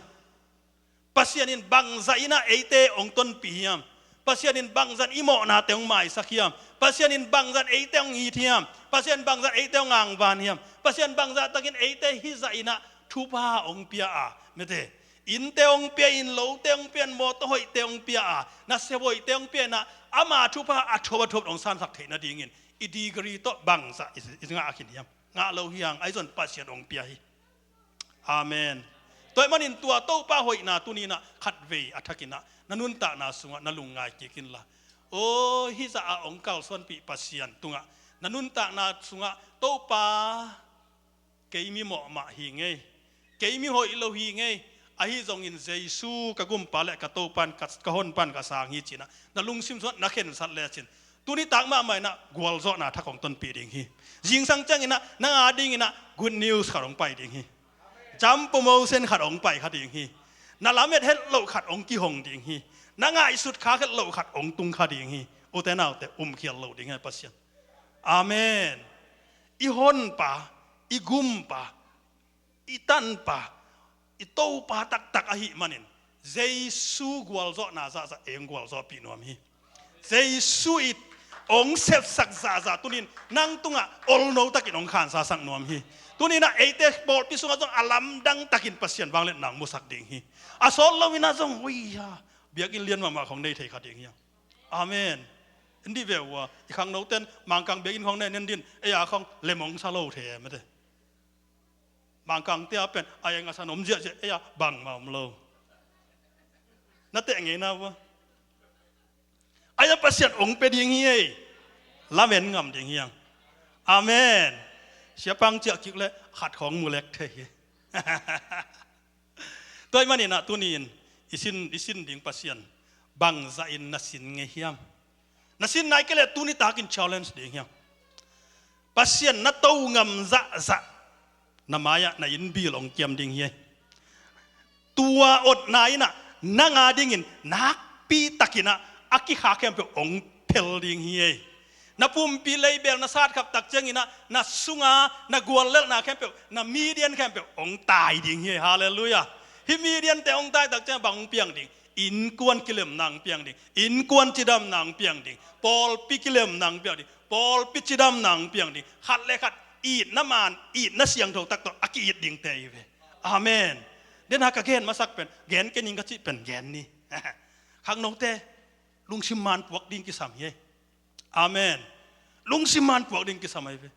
Pasian in bangzah inah eite hong tonpih hiam? Pasian in bangzah i mawhnate hong maisak hiam? Pasian in bangzah eite hong it hiam? Pasian bangzah eite hong angvan hiam? Pasian bangzah takin eite hizah inah thupha hong pia a, mete, innte hong pia in, lote hong pia in, mawtaw hoihte hong pia a, nasep hoihte hong pia inah, ama thupha a thop a thop hong sansak theih nadingin i degree tawh bangzah i, i ngah a khin hiam? Ngah lo hi hang, ahi zong Pasian hong pia hi. Amen. Tua ahih manin tua Topa hoihna tuninah khatvei a thakinah na nuntakna sungah na lungngai kik inla, aw, hizah a hong kalsuanpih Pasian tungah na nuntakna sungah, Topa, kei mi mawhmah hi ngei, kei mi hoih lo hi ngei, ahi zongin Jesu ka gumpa le ka Topan, ka, ka honpan ka sang hi cinah na lungsim sungah na khensat lecin, tuni tak mahmah inah gualzawhna thak hong tonpih ding hi. Zingsang cianginah nang a dinginah good news khat hong pai ding hi. Jump promotion khat hong pai kha ding hi. Na lamet het loh khat hong kihong ding hi. Na ngaihsut kha het loh khat hong tung kha ding hi. Ute naute, umkhial lo ding hi Pasian. Amen. I honpa, i gumpa, i tanpa, i Topa taktak ahih manin Jesu gualzawhna zahzah ei hong gualzawhpih nuam hi. Jesu i hong sepsak zahzah tunin nang tungah olno takin hong khansasak nuam hi. Tuninah eite pawlpi sungah zong a lamdang takin Pasian vangliatna hong musak ding hi. A sawt loinah zong, ui ha, biakinn lian mahmah khong nei thei kha ding hi. Amen. En dih ve ua, i khangnoten Mangkang biakinn khong nei nen din, ei a khong lem hong sa lo thei e, mete. Mangkangte a pen a eng a san om ziahziah, ei a bangmah om lo. Na teh ngeina ua. Ai a Pasian hong pia ding hi ei. Lamen ngam ding hi ang. Amen. Siapang ciah kik le khat khong mu lek thei hi. Tua ahih maninah tuni-in i sin, i sin ding Pasian bangzah in na sin ngei hiam? Na sin nai kei leh tuni takin challenge ding hiam? Pasian na to ngam zahzah na mai-ah na innbil hong kiam ding hi. Tua otna inah nang a dingin nakpi takinah a kikha khempeuh hong phel ding hi. Na pumpi leibel na satkhap tak cianginah na sunga na guallelhna khempeuh, na Midian khempeuh hong tai ding hi. Halleluiah. Hih Midiante hong tai tak ciang bang hong piang ding? Innkuan kilemna hong piang ding. Innkuan cidamna hong piang ding. Pawlpi kilemna hong piang ding. Pawlpi cidamna hong piang ding. Khat le khat itna man, itna siangtho tak tawh a ki-it dingte hi ve. Amen. Den ha ka gen masak pen, gen kei ning ka cih pen gen ni. Khangnote, lungsim man puak ding kisam hi. Amen. Lungsim man puak ding kisam ahi ve.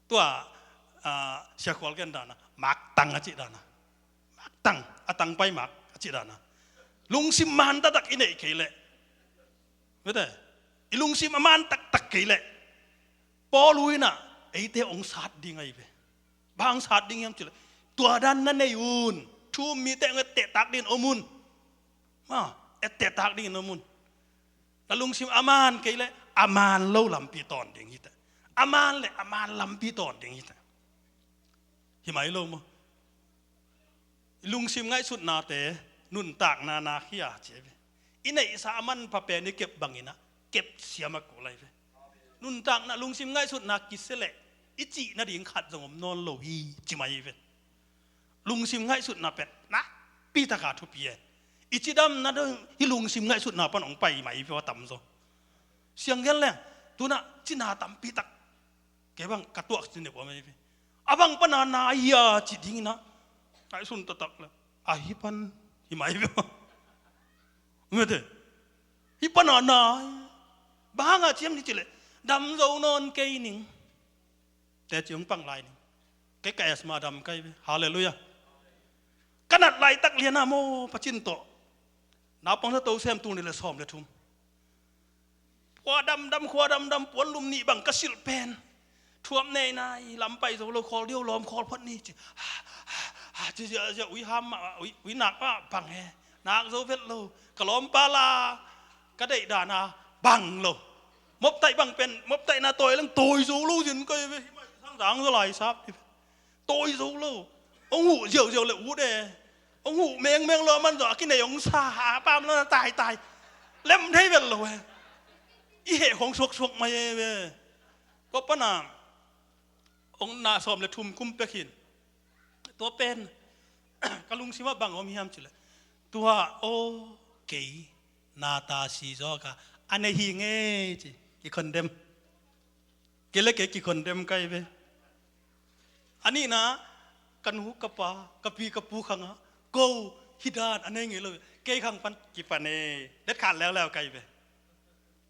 Tua, ah, Sia Khual gen dana, maktang a cih dana. Maktang, a tang pai mak a cih dana. Lungsim man taktak i neih kei leh, mete, i lungsim a man taktak kei leh, Paul uh inah eite hong sat ding ahi ve. Bang hong sat ding hiam cileh, tua dan na nei un, thu-um mite hong ettehtak dingin om un. Ma, ettehtak dingin om un. Na lungsim a man kei leh a man lo lampi tawn ding hi teh. A man leh a man lampi tawn ding hi teh. Hi mai lo maw? I lungsim ngaihsutnate nuntakna na khia ci ahi ve. I neihsa a manpha pen i kep banginah kep siam a kul ahi ve. Nuntakna, lungsim ngaihsutna kisia leh i cih nading khat zong om nawn lo hi ci mai hi ve. Lungsim ngaihsutna pen nakpi taka thupi e. I cidamna dong hih lungsim ngaihsutna pan hong pai mai ve, a tamzaw. Siang gen leng, tu-in ah cina tampi tak kei bang ka tuak sin ne pua mai ve. A bang pan a na hi a ci ding in ah ngaihsun taktak leh, a hih pan hi mai ve. Mete, hih pan a na hi. Bang hang a ciam ni ci leh, dam zo nawn kei ning. Teci hong pang lai ning. Kei ka asthma dam kai ve. Halleluiah. Ka nat laitak lian a maw, Pa Cin tawh, naupang sa to sem, tul nih leh sawm leh thum. Khua damdam, khua damdam, puan lum nih bang ka silh pen. Thuap nei nai, lam pai zo lo, khawl diau lawm, khawl phot ni ci. Ci ziahziah, ui ham mah, ui, ui nak mah bang e. Nak zo vet lo. Ka lawmpa la, ka deih dan a bang lo. Moptaih bang pen, moptaihna tawi leng tawi zo lo zin kai ve. Hih mai sang zang zaw lai sap. Tawi zo lo. Hong huh ziauziau leh ut e. Hong huh mengmeng lo, a man zaw a kinei hong sa, a pam lo na taitai. Lem thei vet lo e. I heh khong suaksuak mai e ve. Tua pan a hong na sawm leh thum kum pek hi in. Tua pen ka lungsim ah bang om hiam ci leh, tua aw, kei na ta si zawk a, a nei hi ing e ci, ki condemn. Kei leh kei ki condemn kai ve. A nihna, ka nu ka pa, ka pi ka pu khang ah, ko, hih dan a nei ngei lo ve. Kei khang pan kipan e, letkhan leuleu kai ve.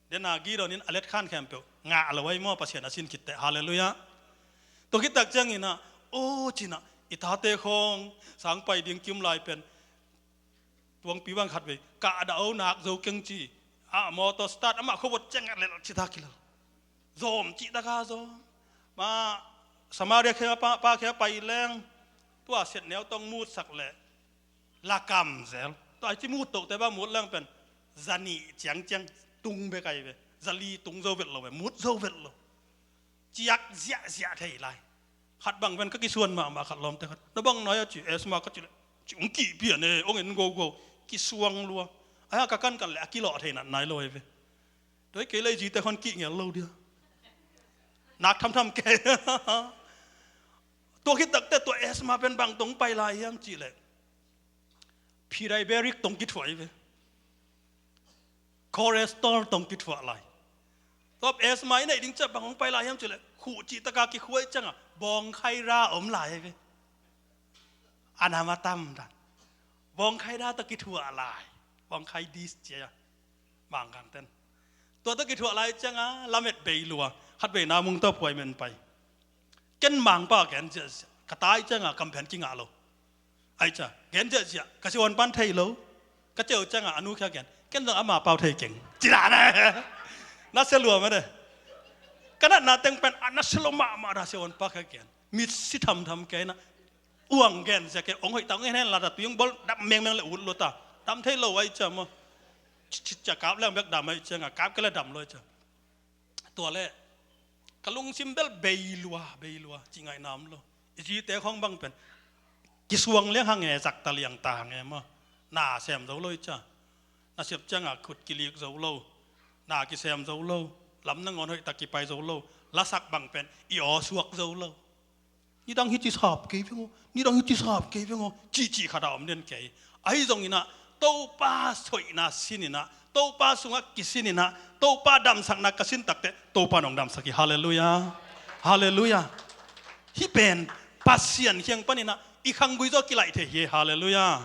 Tua in ah Gideon in a letkhan khempeuh ngah lo ahi maw, Pasian a sin khit teh. Halleluiah. Tua khit tak ciangin ah, aw ci-in ah, i tate khawng sang pai ding kim lai pen, tuangpi bang khat vei, ka dah o, nak zo keng ci. A motor start, amah khuavot ciang a lel ci ta kilel. Zawm cih tak a zawm. Ma Samaria khia pa, pa khia pai leng, tua siat neu tawh mutsak leh, la kam zel. Tua i ci mut tohte bang mut leng pen, za nih ciangciang tung bek ahi ve. Za li tung zo vet lo ve, mut zo vet lo. Ciak ziahziah thei lai. Khat bang pen ka kisuan mahmah, khat lawmte khat. Na bang nai a ci, asthma ka ci leh, ci hong kihpian e, hong en gogo. Kisuang lua. Ahi a ka kankan leh a kilawh thei nat nai lo ahi ve. Tua hi kei leh i zite khawng kih ngel lo dia. Nak thamtham kei. Tua khit tak teh tua asthma pen bang tawh pai lai hiam cih leh, pre-diabetic tawh kithuah hi ve. Cholesterol tawh kithuah lai. Tua asthma i neih ding ciang bang hong pai lai hiam cih leh, khuh cih tak a kikhuai ciang a, bawngkhai ra om lai hi ve. A nam a tam dan. Bawngkhai ra tawh kithuah lai. Bawngkhai dis cia. Mangkangten. Tua tawh kithuah lai ciang a, lamet bei lua. Khat vei na mung tawh appointment pai. Ken mangpa gen ziahziah. Ka tai ciang a kamphen kingah lo. Ai ca, gen ziahziah. Ka siavuan pan thei lo. Ka ceu ciang a, a nu khia gen. Ken zong ama pau thei keng. Ci dan e. Nasia lua mah de. Ka natna teng pen, a nasia lo mahmah da siavuan pa khia gen. Mit si thamtham kei na. Uang gen zia kei, hong hoih ta, hong hen hen la ta, tui hong bawl dam mengmeng leh ut lua ta. Dam thei lo ai ca maw. Citcit ca kap leng bek dam ai ciang a, kap kei leh dam lo ai ca. Tua leh ka lungsim bel bei lua, bei lua, ci ngaihna om lo. I zite khawng bang pen, kisuang liang hang e, zak ta liang ta hang e maw. Na sem zo lo ai ca. Nasep ciang a khut kilik zo lo. Na kisem zo lo. Lam nangawn hoih tak kipai zo lo. Lasak bang pen, i aw suak zo lo. Nidang hi ci sap kei veng aw, nidang hi ci sap kei veng aw, cihcih khat a om den kei. Ahi zongin ah, Topa soihna sin in ah, Topa sungah kisin in ah, Topa damsakna ka sin tak teh, Topa in hong damsak hi. Halleluiah. Halleluiah. Hih pen Pasian kiang panin ah i khanggui zaw kilaih thei hi. Halleluiah.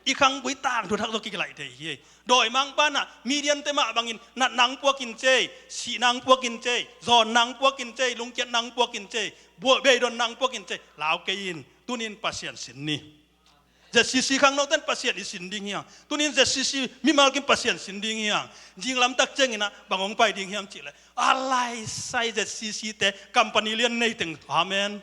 I khanggui tangthu thak zaw kilaih thei hi. Dawimangpa in ah Midiante mah bangin natna hong puak in cei, sihna hong puak in cei, zawnna hong puak in cei, lungkiatna hong puak in cei, beidonna hong puak in cei, lau kei in. Tuni in Pasian sin ni. Z C C khangnote in Pasian i sin ding hi hang. Tuni in Z C C mimal kim Pasian sin ding hi hang. Zinglam tak ciangin ah bang hong pai ding hiam cih leh, a laisai Z C C te company lian nei teng. Amen.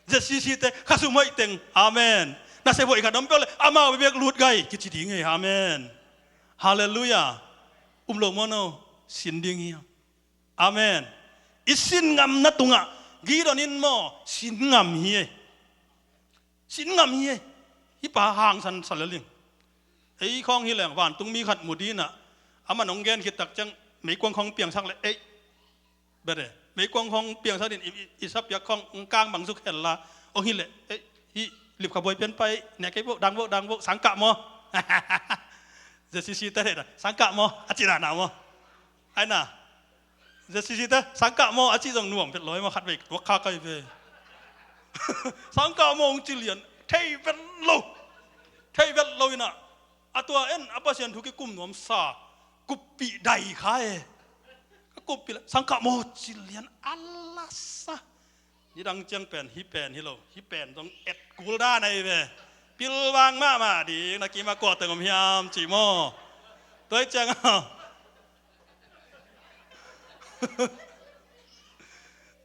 Z C C te khasum hoih teng. Amen. Nasep hoih khat om peuh leh, amau bekbek lut gai kici ding hi. Amen. Halleluiah. Um lo maw no, sin ding hi hang. Amen. I sin ngamna tungah Gideon in maw, sin ngam hi e. Sin ngam hi e. Hih pa hangsan sa lel ing. Ei khawng hi leng, vantung mi khat mu ding in ah, aman hong gen khit tak ciang, meikuang khawng piangsak leh, ei, bete, meikuang khawng piangsak ding in, i, i, i sapiak khawng hong kang bang zuk hel la, hong hi leh, ei, hih lipkha buai pian pai, ne kei bo, dang bo, dang bo, sang kah maw. ZCC te thei ta, "Sangkah maw?" a ci nana maw? Ai na, ZCC te, "Sangkah maw?" a ci zong nuam vet lo ei maw, khat vei tuak kha kai ve. "Sangkah maw?" hong ci lian, thei vet lo. Thei vet lo ina, a tua en a Pasian thu kikum nuam sa, kuppih dai kha e. Ka kuppih le, "Sangkah maw?" ci lian a la sa. Nidang ciang pen, hih pen hi lo, hih pen zong et kul dan ahi ve. Pilvang mahmah ding, na kim a kua teng om hiam ci maw? Tua hi ciang a,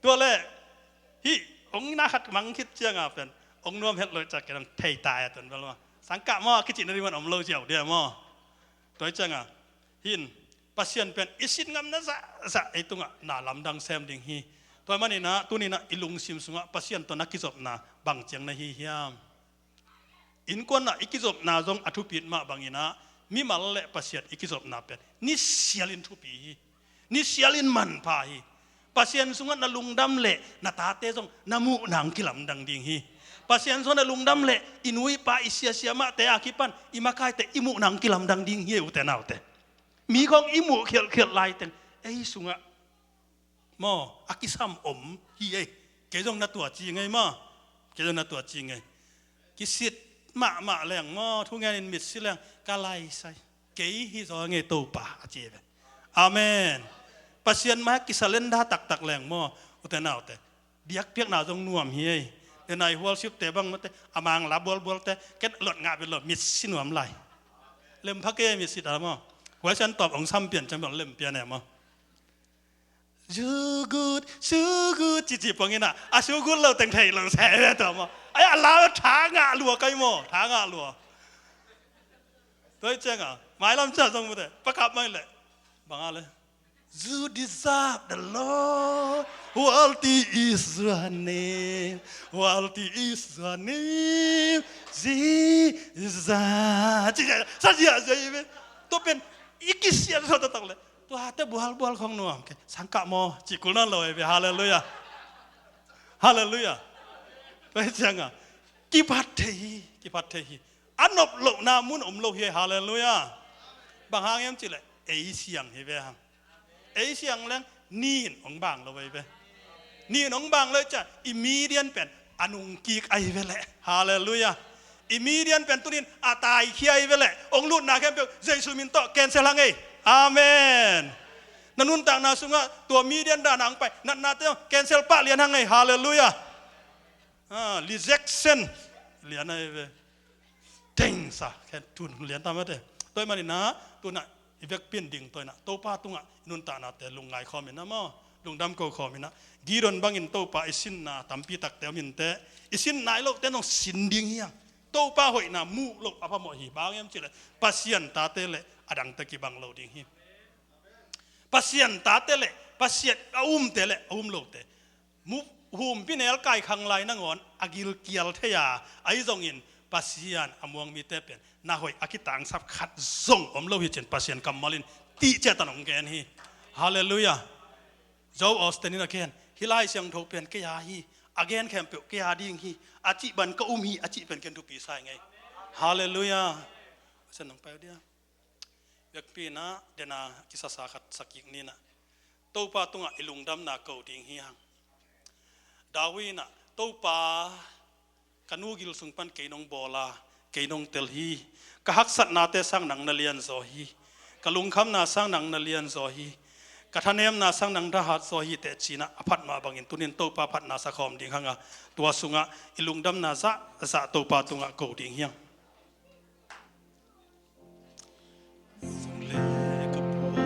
tua le, hih, ong na khat mang khit ciang a pen, ong nuam het lo ciang ke dang thei tai a tun bel maw. "Sangkah maw?" a kici na ding man om lo ciau dia maw? Tua hi ciang a, hin, Pasian pen i sin ngamna zahzah ei tungah na lamdang sem ding hi. Tua maninah tuninah i lungsim sungah Pasian tawh na kizopna bang ciang na hi hiam? Innkuanah i kizopna zong a thupit mah banginah mimal le Pasian i kizopna pen nisialin thupi hi. Nisialin manpha hi. Pasian sungah na lungdam leh na tate zong na muh nang kilamdang ding hi. Pasian sungah na lungdam leh i nu i pa, i siasia mahte a kipan i makaite i muh nang kilamdang ding hi, ute naute. Mi khawng i muh khialhkhialh laiteng ei sungah maw a kisam om hi ei. Kei zong na tua ci ngei maw? Kei zong na tua ci ngei. Kisit mahmah leng maw, thungen in mitsi leng ka laisai. Kei hi zaw ngei Topa a ci ve. Amen. Pasian mai kisalenda taktak leng maw, ute naute, biakpiakna zong nuam hi ei. Denai hualsipte bang mate, a mang la bualbualte, ken lot ngah bel lo, mitsi nuam lai. Lem pha kei mitsi ta maw. Huaisian tawp ong sam pian ciang bel lem pian e maw. "Su gut, su gut," cici pongin ah, a su gut lo teng thei lo se ve tua maw. Ai, a la tha ngah lua kai maw, tha ngah lua. Tua hi ciang a, mailam cia zong mute, pakap mai le. Bang a le. "You deserve the Lord. Worthy is your name. Worthy is your name, Jesus." Ci, sa zia zia i ve. Tua pen, i kisia sa ta tak le. Tuate bualbual khong nuam kei. "Sangkah maw?" ci kul nawn lo ei ve. Halleluiah. Halleluiah. Tua hi ciang a, kiphat thei hi, kiphat thei hi. A nop lohna mun om lo hi. Halleluiah. Bang hang hiam cih leh ei siang hi ve hang. Ei siang leng ni in hong bang lo ei ve. Ni in hong bang lo ei ciah i median pen a nung kik ahi ve leh. Halleluiah. I median pen tunin a taikhia ahi ve leh. Hong lutna khempeuh Jesu min tawh cancel hang ei. Amen. Na nuntakna sungah tua median dan a hong pai natnate cancel pah lian hang ei. Halleluiah. Ah, rejection lian ahi ve. Tengsa khen tun lian ta mate. Tua hi maninah tunah i vekpi in ding tua inah Topa tungah i nuntaknate lungngai khawm inah maw, lungdam ko khawm inah. Gideon bangin Topa i sinna tampi takte om inteh, i sinna i lohte nong sin ding hi hang. Topa hoihna muh loh a phamawh hi. Bang hiam cih leh Pasian tate le a dangte kibang lo ding hi. Pasian tate le Pasian a umte le a um lote mu-, humpi nelkai khang lai nangawn a gilkial thei a, ahi zongin Pasian a muang mite pen na hoih a kitangsap khat zong om lo hi cin Pasian kammal in tihciah tan hong gen hi. Halleluiah. Joe Osteen in a gen, "Hih Lai Siangtho pen kei a hi, a gen khempeuh kei a ding hi, a cih ban ka um hi," a cih pen ken thupi sa ing ei. Halleluiah. Pasian nong pai uh dia. Vekpi inah dena kisasa khat sakik ninah Topa tungah i lungdamna ko ding hi hang. David inah, "Topa, ka nu gil sung pan kei nong bawl a, kei nong tel hi. Ka haksatnate sang nang na lianzaw hi. Ka lungkhamna sang nang na lianzaw hi. Ka thanemna sang nang thahatzaw hi," teh cinah a phat mah bangin tunin Topa phatna sakhawm ding hang a, tua sungah i lungdamna zahzah Topa tungah ko ding hi hang. Sung le ka pua,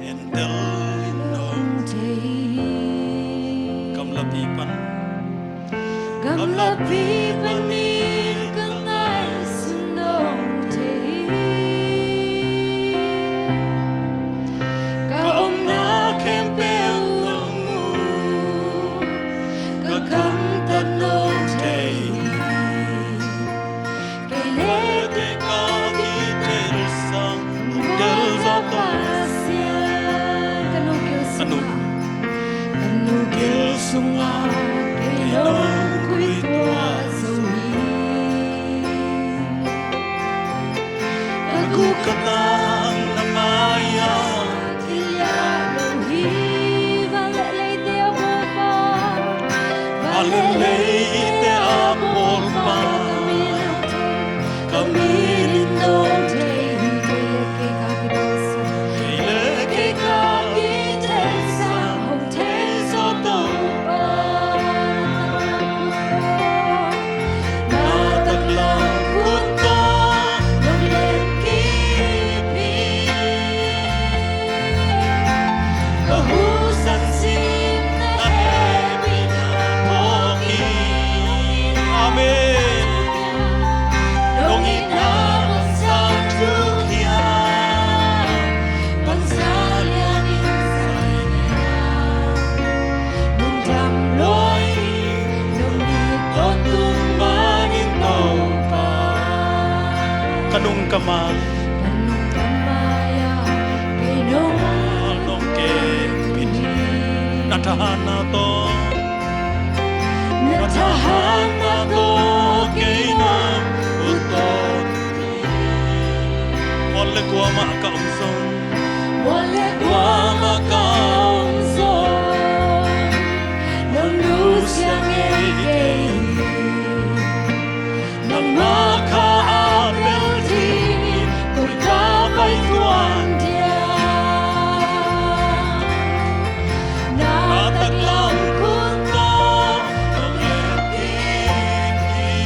entel in om thei. Gamlapi pan. Gamlapi pan in ka ngaihsun om thei. Ka omna khempeuh nong mu, ka gamtat nong thei. Kei le kei ka kitel sang, hong tel zaw Pasian. Ka nu gil sungah, ka nu gil sungah kei nong kuituah zo hi. Ka guk Ka nang na mai-ah thei lian lo hi. Van le leite a bawlpa, van le leite a bawlpa, ka min in dong thei hi. Kei le kei ka kiteelsa hong thei zaw Topa. Na taklam khut tawh nong lem kip hi. Ka husan sim na hehpihna phawk hi. Amen. Nong itna bangzah thuk hiam, bangzah lianin zai hiam. Lungdam lua ing, nong it tawntung manin Topa. Ka nung ka ma, ka nung ka ma-ah kei nong, nong kepin hi. Na thahatna tawh, na thahatna tawh kei nong ut tawntung hi. Mual le kuamah ka om zong, mual le kuamah ka om zong, nong nusia ngei kei hi. Nangmah kha a pel dingin koi ka pai tuan dia. Na taklam khut tawh nong lem kip hi.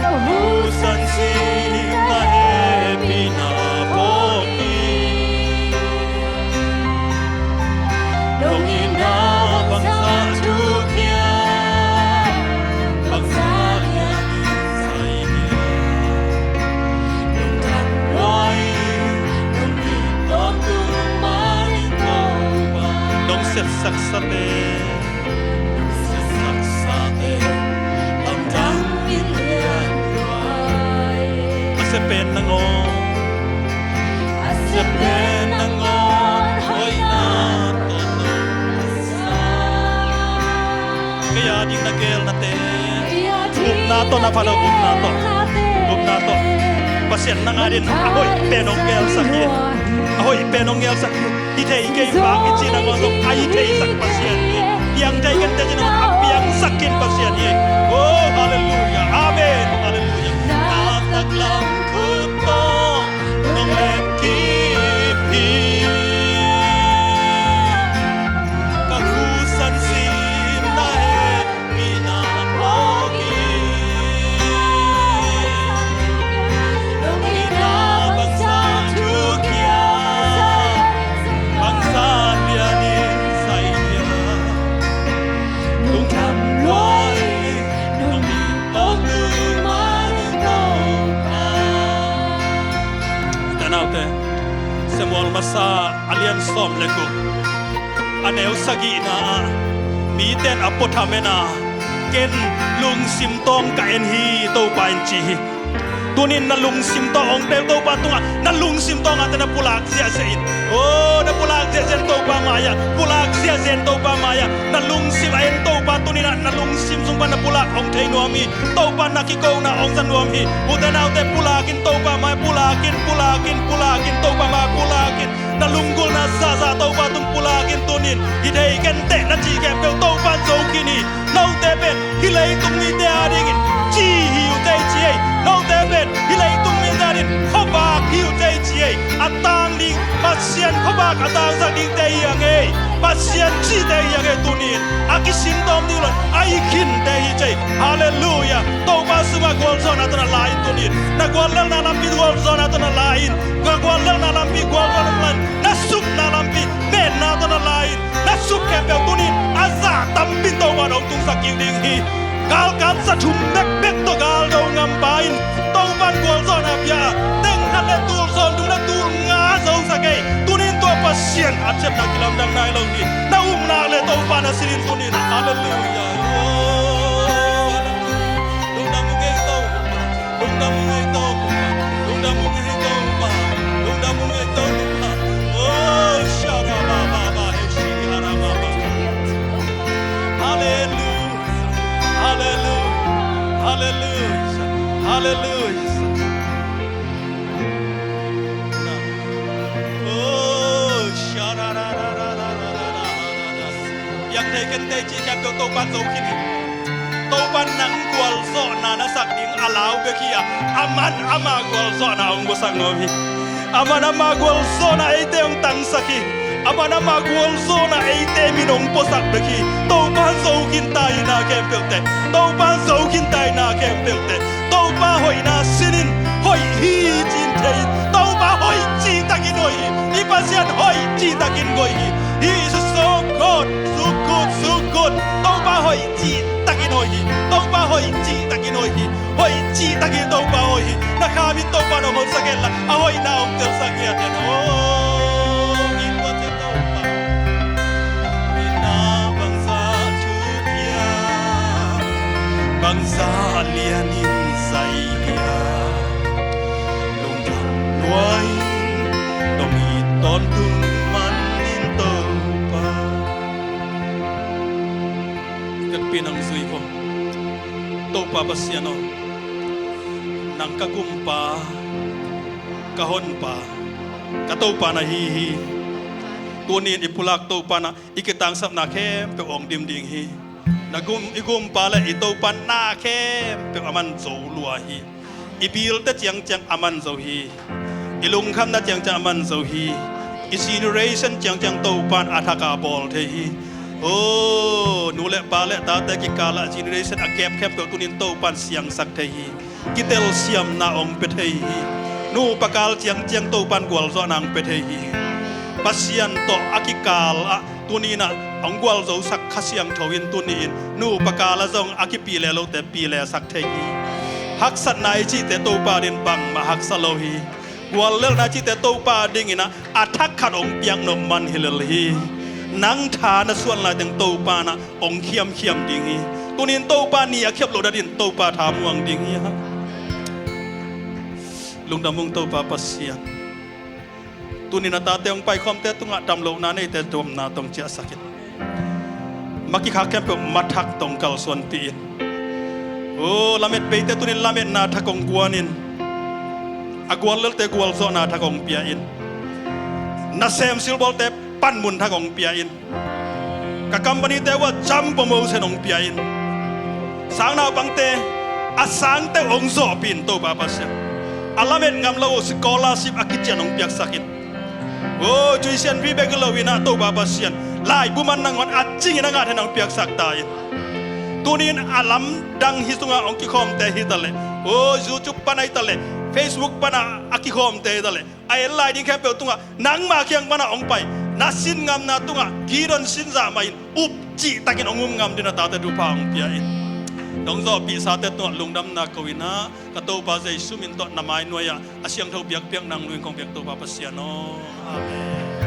Ka husan sim na hehpihna phawk hi. Nong itna bangzah thuk hiam, bangzah lianin zai hiam. Lungdam lua ing, nong it tawntung manin Topa. Nong siatsaksa teng, nong siatsaksa teng lamdang in lian lua ing. A sia pen nangawn, a sia pen nangawn hoihna tawh nong sa. Kei a ding na geelnate, gupna tawh na pha lo, gupna tawh, gupna tawh. Pasian nang a dingin a hoih pen hong geelsak hi. A hoih pen hong geelsak hi. Hi thei kei vang i cih nangawn zong a hi theisak Pasian hi. Piang thei kei te cih nangawn a piangsak khin Pasian hi. Oh, halleluiah. Amen. Halleluiah. Na taklam khut tawh nong lem kip hi. Ka husan sim na hehpihna phawk hi. Nong itna bangzah thuk hiam, bangzah lianin zai hiam. Lungdam lua ing, nong it tawntung manin Topa. Ute naute, Samuel masa a lian sawm le guk, a neu sagihna ah, mite in a puatham en a, ken lungsim tawng ka en hi, Topa in ci hi. Tunin na lungsim tawng hong tel Topa tungah, na lungsim tawng a te na pulak ziahziah in. Oh, na pulak ziahziah in Topa mai-ah, pulak ziahziah in Topa mai-ah. Na lungsim a en Topa tunin ah, na lungsim sung pan na pulak hong thei nuam hi. Topa na kikona hong za nuam hi. Ute naute, pulak in Topa mai, pulak in, pulak in, pulak in, Topa mai pulak in. Na lunggulhna zahzah Topa tung pulak in tunin. Hi thei kei teh na cih khempeuh Topa in zo khin hi. Note pen hih leitung mite a dingin ci hi uh teh ci ei. Note pen hih leitung mite a dingin khuavak hi uh teh ci ei. A tang ding, Pasian khuavak a tangsak dingte hi a ngei. Pasian cihte hi a ngei tunin. A kisin tawm ding lo in a hi khinte hi ci ei. Halleluiah. Topa sungah gualzawhna tawh na la in tunin. Na guallelhna lampi gualzawhna tawh na la in. Na guallelhna lampi gualzawhna tawh na la in. Na supna lampi metna tawh na la in. Na sup khempeuh tunin a zah tampi in Topa in hong tungsak kik ding hi. Galkap za thum bekbek tawh gal do ngampa in Topa in gualzawhna pia a, teng khat le tul sawmthum le tul nga zosak ei. Tunin tua Pasian a ciamna kilamdang nai lo hi. Na upna le Topa na sin in tunin. Halleluiah. Oh, halleluiah. Lungdam ung ei Topa. Lungdam ung ei Topa. Lungdam ung ei Topa. Lungdam ung ei Topa. Oh, sharababa, heshikirababa. Halleluiah. Halleluiah. Halleluiah. Halleluiah. Piang thei kei in teh cih khempeuh Topa'n zo khin hi. Topa'n nang gualzawhna na sak ding a lau bek hi a, aman ama gualzawhna hong puaksak nuam hi. Aman ama gualzawhna eite hong tangsak hi. Aman ama gualzawhna eite min hong puaksak bek hi. Topa'n zo khin ta hi na khempeuhte. Topa'n zo khin ta hi na khempeuhte. Topa hoihna sin in hoih hi ci-in thei in. Topa hoih cihtakin hoih hi. I Pasian hoih cihtakin hoih hi. He is so good, so good, so good. Topa hoih cihtakin hoih hi. Topa hoih cihtakin hoih hi. Hoih cihtakin Topa hoih hi. Na kha min Topa nong hoihsak hen la, a hoihna hong telsak ngiat hen. Oh, in tua te Topa. Minam bangzah thupiang, bangzah lianin zai hia. Lungdam lua in, nong it tawntung man in Topa. Ka pi nang zui ko. Topa Pasian aw, nang ka gumpa, ka honpa, ka Topa na hi hi. Tuni-in i pulak Topa na i kitangsapna khempeuh hong dim ding hi. Na gum, i gumpa le i Topa na khempeuh aman zo lua hi. I bilte ciangciang aman zo hi. I lungkhamna ciangciang aman zo hi. I generation ciangciang Topa'n a thak a bawl thei hi. Oh, nu le pa le tate kikal ah generation a gap khempeuh tuni-in Topa'n siangsak thei hi. Kitelsiamna hong pia thei hi. Nupa kal ciangciang Topa'n gualzawhna hong pia thei hi. Pasian tawh a kikal ah tuni-in ah hong gualzosak Kha Siangtho in tuni-in nupa kal ah zong a kipile lote pilesak thei hi. Haksatna i cihte Topa dingin bangmah haksa lo hi. Guallelhna i cihte Topa dingin ah a thak khat hong piak nop man hi lel hi. Nang tha na suan lai teng Topa'n ah hong khiamkhiam ding hi. Tuni-in Topa ni a khiap loh nadin Topa tha muang ding hi. Lungdam ung Topa Pasian. Tuni-in a tate hong paikhawmte tungah damlohna neite tuamna tawh hong ciahsak in. Ma kikhak khempeuh ma thak tawh hong kalsuanpih in. Oh, lamet beite tuni-in lametna thak hong guan in. A guallelte gualzawhna thak hong pia in. Nasem silbawlte panmun thak hong pia in. Ka company-te uah jam promotion hong pia in. Sang naupangte a sangte hong zawhpih in Topa Pasian. A lamet ngam lo uh scholarship a kician hong piaksak in. Oh, tuition fee bek hi lo-in ah Topa Pasian, laibu man nangawn a cingin a ngah theihna hong piaksak ta in. Tuni-in a lamdang hih sungah hong kikhawmte hi taleh, oh, YouTube pan ahi taleh, Facebook pan a kikhawmte hi taleh, a en lai ding khempeuh tungah nangma kiang panah hong pai, na sin ngamna tungah Gideon sin zah mah in up cihtakin hong um ngam dingin a tate thupha hong pia in. Nong zawhpihsate tungah lungdamna ko-in ah ka Topa Jesu min tawh na mai nuai-ah a siangtho biakpiak nang lu-in kong biak Topa Pasian aw. Amen.